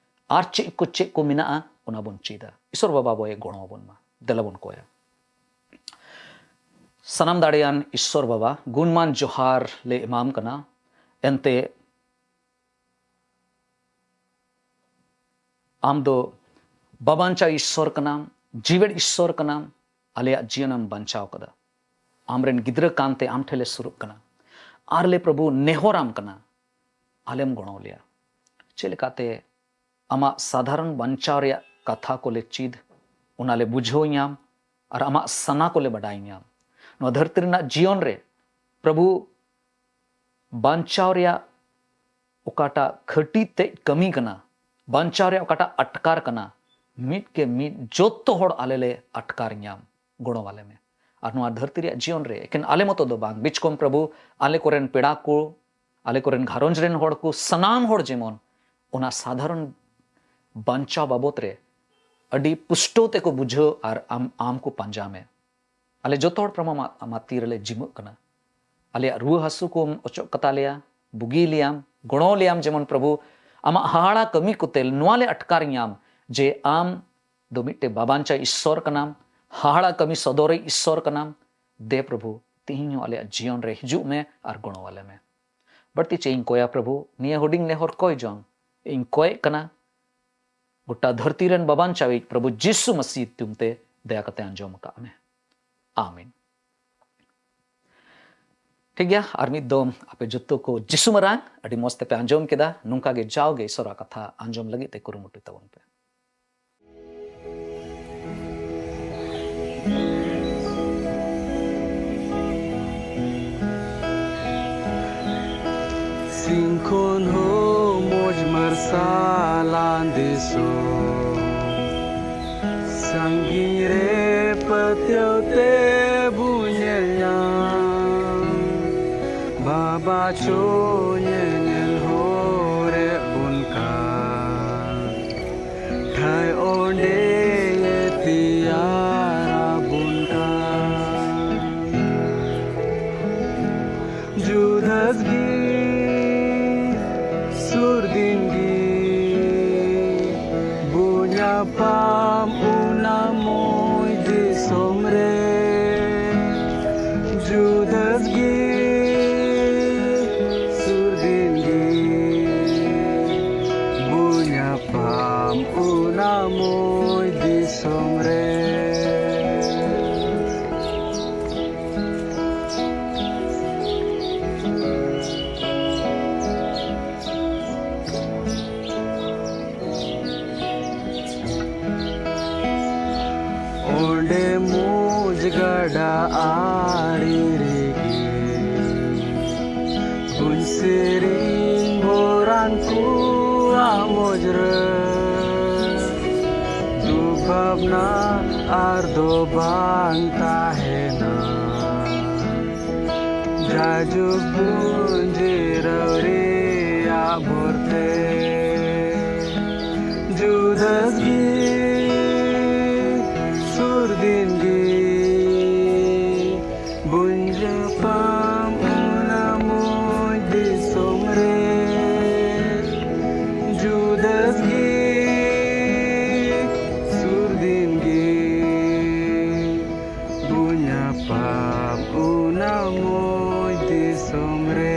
ᱟᱨ ᱪᱮᱫ ᱠᱚ ᱪᱮᱫ ᱠᱚ ᱢᱮᱱᱟᱜᱼᱟ, ᱚᱱᱟ ᱵᱚᱱ ᱪᱮᱫᱟ᱾ ᱤᱥᱥᱚᱨ ᱵᱟᱵᱟ ᱟᱵᱚᱭ ᱜᱚᱲᱚ ᱟᱵᱚᱱ ᱢᱟ᱾ ᱫᱮᱞᱟ ᱵᱚᱱ ᱠᱚᱭᱟ᱾ ᱥᱟᱱᱟᱢ ᱫᱟᱲᱮᱭᱟᱱ ᱤᱥᱥᱚᱨ ᱵᱟᱵᱟ, ᱜᱩᱱᱢᱟᱱ ᱡᱚᱦᱟᱨ ᱞᱮ ᱮᱢᱟᱢ ᱠᱟᱱᱟ᱾ ᱮᱱᱛᱮ ᱟᱢ ᱫᱚ ᱵᱟᱵᱟᱧᱪᱟᱣ ᱤᱥᱥᱚᱨ ᱠᱟᱱᱟᱢ, ᱡᱤᱣᱮᱫ ᱤᱥᱥᱚᱨ ᱠᱟᱱᱟᱢ, ᱟᱞᱮᱭᱟᱜ ᱡᱤᱭᱚᱱᱮᱢ ᱵᱟᱧᱪᱟᱣ ᱠᱟᱫᱟ᱾ ᱟᱢᱨᱮᱱ ᱜᱤᱫᱽᱨᱟᱹ ᱠᱟᱱᱛᱮ ᱟᱢ ᱴᱷᱮᱱ ᱞᱮ ᱥᱩᱨᱩᱜ ᱠᱟᱱᱟ᱾ ᱟᱨ ᱞᱮ ᱯᱨᱚᱵᱷᱩ ᱱᱮᱦᱚᱨᱟᱢ ᱠᱟᱱᱟ, ᱟᱞᱮᱢ ᱜᱚᱲᱚ ᱞᱮᱭᱟ᱾ ᱪᱮᱫ ᱞᱮᱠᱟᱛᱮ ᱟᱢᱟᱜ ᱥᱟᱫᱷᱟᱨᱚᱱ ᱵᱟᱧᱪᱟᱣ ᱨᱮᱭᱟᱜ ᱠᱟᱛᱷᱟ ᱠᱚᱞᱮ ᱪᱮᱫ, ᱚᱱᱟ ᱞᱮ ᱵᱩᱡᱷᱟᱹᱣ ᱧᱟᱢ ᱟᱨ ᱟᱢᱟᱜ ᱥᱟᱱᱟ ᱠᱚᱞᱮ ᱵᱟᱰᱟᱭ ᱧᱟᱢ᱾ ᱱᱚᱣᱟ ᱫᱷᱟᱹᱨᱛᱤ ᱨᱮᱱᱟᱜ ᱡᱤᱭᱚᱱ ᱨᱮ ᱯᱨᱚᱵᱷᱩ ᱵᱟᱧᱪᱟᱣ ᱨᱮᱭᱟᱜ ᱚᱠᱟᱴᱟᱜ ᱠᱷᱟᱹᱴᱤ ᱛᱮᱡ ᱠᱟᱹᱢᱤ ᱠᱟᱱᱟ, ᱵᱟᱧᱪᱟᱣ ᱨᱮᱭᱟᱜ ᱚᱠᱟᱴᱟᱜ ᱟᱴᱠᱟᱨ ᱠᱟᱱᱟ, ᱢᱤᱫ ᱠᱮ ᱢᱤᱫ ᱡᱚᱛᱚ ᱦᱚᱲ ᱟᱞᱮ ᱞᱮ ᱟᱴᱠᱟᱨ ᱧᱟᱢ, ᱜᱚᱲᱚ ᱟᱞᱮ ᱢᱮ᱾ ᱟᱨ ᱱᱚᱣᱟ ᱫᱷᱟᱹᱨᱛᱤ ᱨᱮᱭᱟᱜ ᱡᱤᱭᱚᱱ ᱨᱮ ᱮᱠᱮᱱ ᱟᱞᱮ ᱢᱚᱛᱚ ᱫᱚ ᱵᱟᱝ, ᱵᱤᱪᱠᱚᱢ ᱯᱨᱚᱵᱷᱩ, ᱟᱞᱮ ᱠᱚᱨᱮᱱ ᱯᱮᱲᱟ ᱠᱚ, ᱟᱞᱮ ᱠᱚᱨᱮᱱ ᱜᱷᱟᱨᱚᱸᱡᱽ ᱨᱮᱱ ᱦᱚᱲ ᱠᱚ, ᱥᱟᱱᱟᱢ ᱦᱚᱲ ᱡᱮᱢᱚᱱ ᱚᱱᱟ ᱥᱟᱫᱷᱟᱨᱚᱱ ᱵᱟᱧᱪᱟᱣ ᱵᱟᱵᱚᱛ ᱨᱮ ᱟᱹᱰᱤ ᱯᱩᱥᱴᱟᱹᱣ ᱛᱮᱠᱚ ᱵᱩᱡᱷᱟᱹᱣ ᱟᱨ ᱟᱢ, ᱟᱢ ᱠᱚ ᱯᱟᱸᱡᱟ ᱢᱮ᱾ ᱟᱞᱮ ᱡᱚᱛᱚ ᱦᱚᱲ ᱯᱨᱚᱵᱷᱩ ᱟᱢᱟᱜ, ᱟᱢᱟᱜ ᱛᱤ ᱨᱮᱞᱮ ᱡᱤᱢᱟᱹᱜ ᱠᱟᱱᱟ᱾ ᱟᱞᱮᱭᱟᱜ ᱨᱩᱣᱟᱹ ᱦᱟᱹᱥᱩ ᱠᱚᱢ ᱚᱪᱚᱜ ᱠᱟᱛᱟ ᱞᱮᱭᱟ, ᱵᱩᱜᱤ ᱞᱮᱭᱟᱢ, ᱜᱚᱲᱚ ᱞᱮᱭᱟᱢ, ᱡᱮᱢᱚᱱ ᱯᱨᱚᱵᱷᱩ ᱟᱢᱟᱜ ᱦᱟᱦᱟᱲᱟ ᱠᱟᱹᱢᱤ ᱠᱚᱛᱮ ᱱᱚᱣᱟ ᱞᱮ ᱟᱴᱠᱟᱨ ᱧᱟᱢ ᱡᱮ ᱟᱢ ᱫᱚ ᱢᱤᱫᱴᱮᱡ ᱵᱟᱵᱟᱧᱪᱟ ᱤᱥᱥᱚᱨ ᱠᱟᱱᱟᱢ, ᱦᱟᱦᱟᱲᱟ ᱠᱟᱹᱢᱤ ᱥᱚᱫᱚᱨᱤᱡ ᱤᱥᱥᱚᱨ ᱠᱟᱱᱟᱢ᱾ ᱫᱮ ᱯᱨᱚᱵᱷᱩ, ᱛᱤᱦᱤᱧ ᱦᱚᱸ ᱟᱞᱮᱭᱟᱜ ᱡᱤᱭᱚᱱ ᱨᱮ ᱦᱤᱡᱩᱜ ᱢᱮ ᱟᱨ ᱜᱚᱲᱚ ᱟᱞᱮ ᱢᱮ᱾ ᱵᱟᱹᱲᱛᱤ ᱪᱮᱫ ᱤᱧ ᱠᱚᱭᱟ ᱯᱨᱚᱵᱷᱩ, ᱱᱤᱭᱟᱹ ᱦᱩᱰᱤᱧ ᱱᱮᱦᱚᱨ ᱠᱚᱭ ᱡᱚᱝ ᱤᱧ ᱠᱚᱭᱮᱜ ᱠᱟᱱᱟ, ᱜᱚᱴᱟ ᱫᱷᱟᱹᱨᱛᱤ ᱨᱮᱱ ᱵᱟᱵᱟᱧᱪᱟᱣᱤᱡ ᱯᱨᱚᱵᱷᱩ ᱡᱤᱥᱩ ᱢᱟᱹᱥᱤ ᱧᱩᱛᱩᱢ ᱛᱮ ᱫᱟᱭᱟ ᱠᱟᱛᱮ ᱟᱸᱡᱚᱢ ᱟᱠᱟᱫ ᱢᱮ᱾ ᱟᱢᱤᱱ᱾ ᱴᱷᱤᱠ ᱜᱮᱭᱟ, ᱟᱨ ᱢᱤᱫ ᱫᱚᱢ ᱟᱯᱮ ᱡᱚᱛᱚ ᱠᱚ ᱡᱤᱥᱩ ᱢᱟᱨᱟᱝ, ᱟᱹᱰᱤ ᱢᱚᱡᱽ ᱛᱮᱯᱮ ᱟᱸᱡᱚᱢ ᱠᱮᱫᱟ᱾ ᱱᱚᱝᱠᱟ ᱜᱮ ᱡᱟᱣᱜᱮ ᱤᱥᱚᱨᱟᱜ ᱠᱟᱛᱷᱟ ᱟᱸᱡᱚᱢ ᱞᱟᱹᱜᱤᱫ ᱛᱮ ᱠᱩᱨᱩᱢᱩᱴᱩᱭ ᱛᱟᱵᱚᱱ ᱯᱮ᱾ ᱥᱤᱧ ᱠᱷᱚᱱ ᱦᱚᱸ ᱢᱚᱡᱽ ᱢᱟᱨᱥᱟᱞᱟᱱ ᱫᱤᱥᱚᱢ, ᱥᱟᱺᱜᱤᱧ ᱨᱮ ᱯᱟᱹᱛᱭᱟᱹᱣ ᱛᱮ ᱵᱚ ᱧᱮᱞ ᱧᱟᱢ᱾ ᱵᱟᱵᱟ ᱪᱚ ᱧᱮᱧᱮᱞ ᱦᱚᱨᱮ ᱵᱚᱱ ᱠᱟᱱ, ᱴᱷᱟᱹᱭ ᱚᱸᱰᱮ ᱛᱮᱭᱟᱨ ᱟᱵᱚᱱ ᱠᱟᱱ᱾ ᱡᱩᱫᱟᱹᱥ ᱜᱮ ᱥᱩᱨ ᱫᱤᱱ ᱜᱮ ᱵᱚ ᱧᱟᱯᱟᱢ ᱚᱱᱟ ᱢᱚᱡᱽ ᱫᱤᱥᱚᱢ ᱨᱮ᱾ ᱡᱩᱫᱟᱹᱥ ᱜᱮ ᱥᱩᱨ ᱫᱤᱱ ᱜᱮ ᱵᱚ ᱧᱟᱯᱟᱢ ᱚᱱᱟ ᱢᱚᱡᱽ ᱫᱤᱥᱚᱢ ᱨᱮ᱾ ᱚᱸᱰᱮ ᱢᱚᱡᱽ ᱜᱟᱰᱟ ᱟᱲᱮ ᱨᱮᱜᱮ ᱵᱚᱱ ᱥᱮᱨᱮᱧ ᱵᱚᱨᱟᱱ ᱠᱚᱣᱟ ᱢᱚᱡᱽ ᱨᱮ᱾ ᱫᱩᱠ ᱵᱷᱟᱵᱽᱱᱟ ᱟᱨ ᱫᱚ ᱵᱟᱝ ᱛᱟᱦᱮᱱᱟ᱾ ᱡᱟᱭᱡᱩᱜᱽ ᱵᱚᱱ ᱡᱤᱨᱟᱹᱣ ᱨᱮᱭᱟᱜ ᱵᱷᱚᱨᱛᱮ᱾ ᱡᱩᱫᱟᱹᱥ ᱜᱮ ᱥᱩᱨ ᱫᱤᱱ ᱜᱮ ᱵᱚᱱ ᱧᱟᱯᱟᱢ ᱚᱱᱟ ᱢᱚᱡᱽ ᱫᱤᱥᱚᱢ ᱨᱮ᱾ ᱡᱩᱫᱟᱹᱥ ᱜᱮ ᱥᱩᱨ ᱫᱤᱱ ᱜᱮ ᱵᱚ ᱧᱟᱯᱟᱢ ᱚᱱᱟ ᱢᱚᱡᱽ ᱫᱤᱥᱚᱢ ᱨᱮ᱾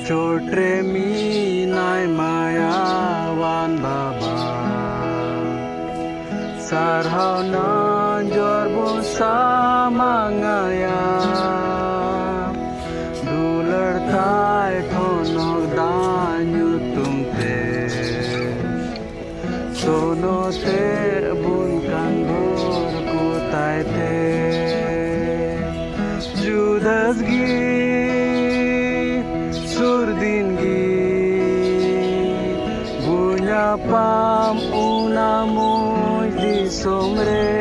ᱪᱚᱴ ᱨᱮ ᱢᱮᱱᱟᱭ ᱢᱟᱭᱟᱣᱟᱱ ᱵᱟᱵᱟ, ᱥᱟᱨᱦᱟᱣ ᱱᱟᱡᱚᱨ ᱵᱚ ᱥᱟᱢᱟᱝ ᱟᱭᱟ᱾ ᱫᱩᱞᱟᱹᱲ ᱛᱟᱭ ᱴᱷᱚᱱᱚᱠ ᱫᱟᱜ ᱛᱮ ᱵᱚᱱ ᱠᱟᱱ ᱵᱷᱳᱨ ᱠᱚ ᱛᱟᱭ ᱛᱮ᱾ ᱡᱩᱫᱟᱹᱥ ᱜᱮ ᱥᱩᱨ ᱫᱤᱱ ᱜᱮ ᱵᱚ ᱧᱟᱯᱟᱢ ᱚᱱᱟ ᱢᱚᱡᱽ ᱫᱤᱥᱚᱢ ᱨᱮ᱾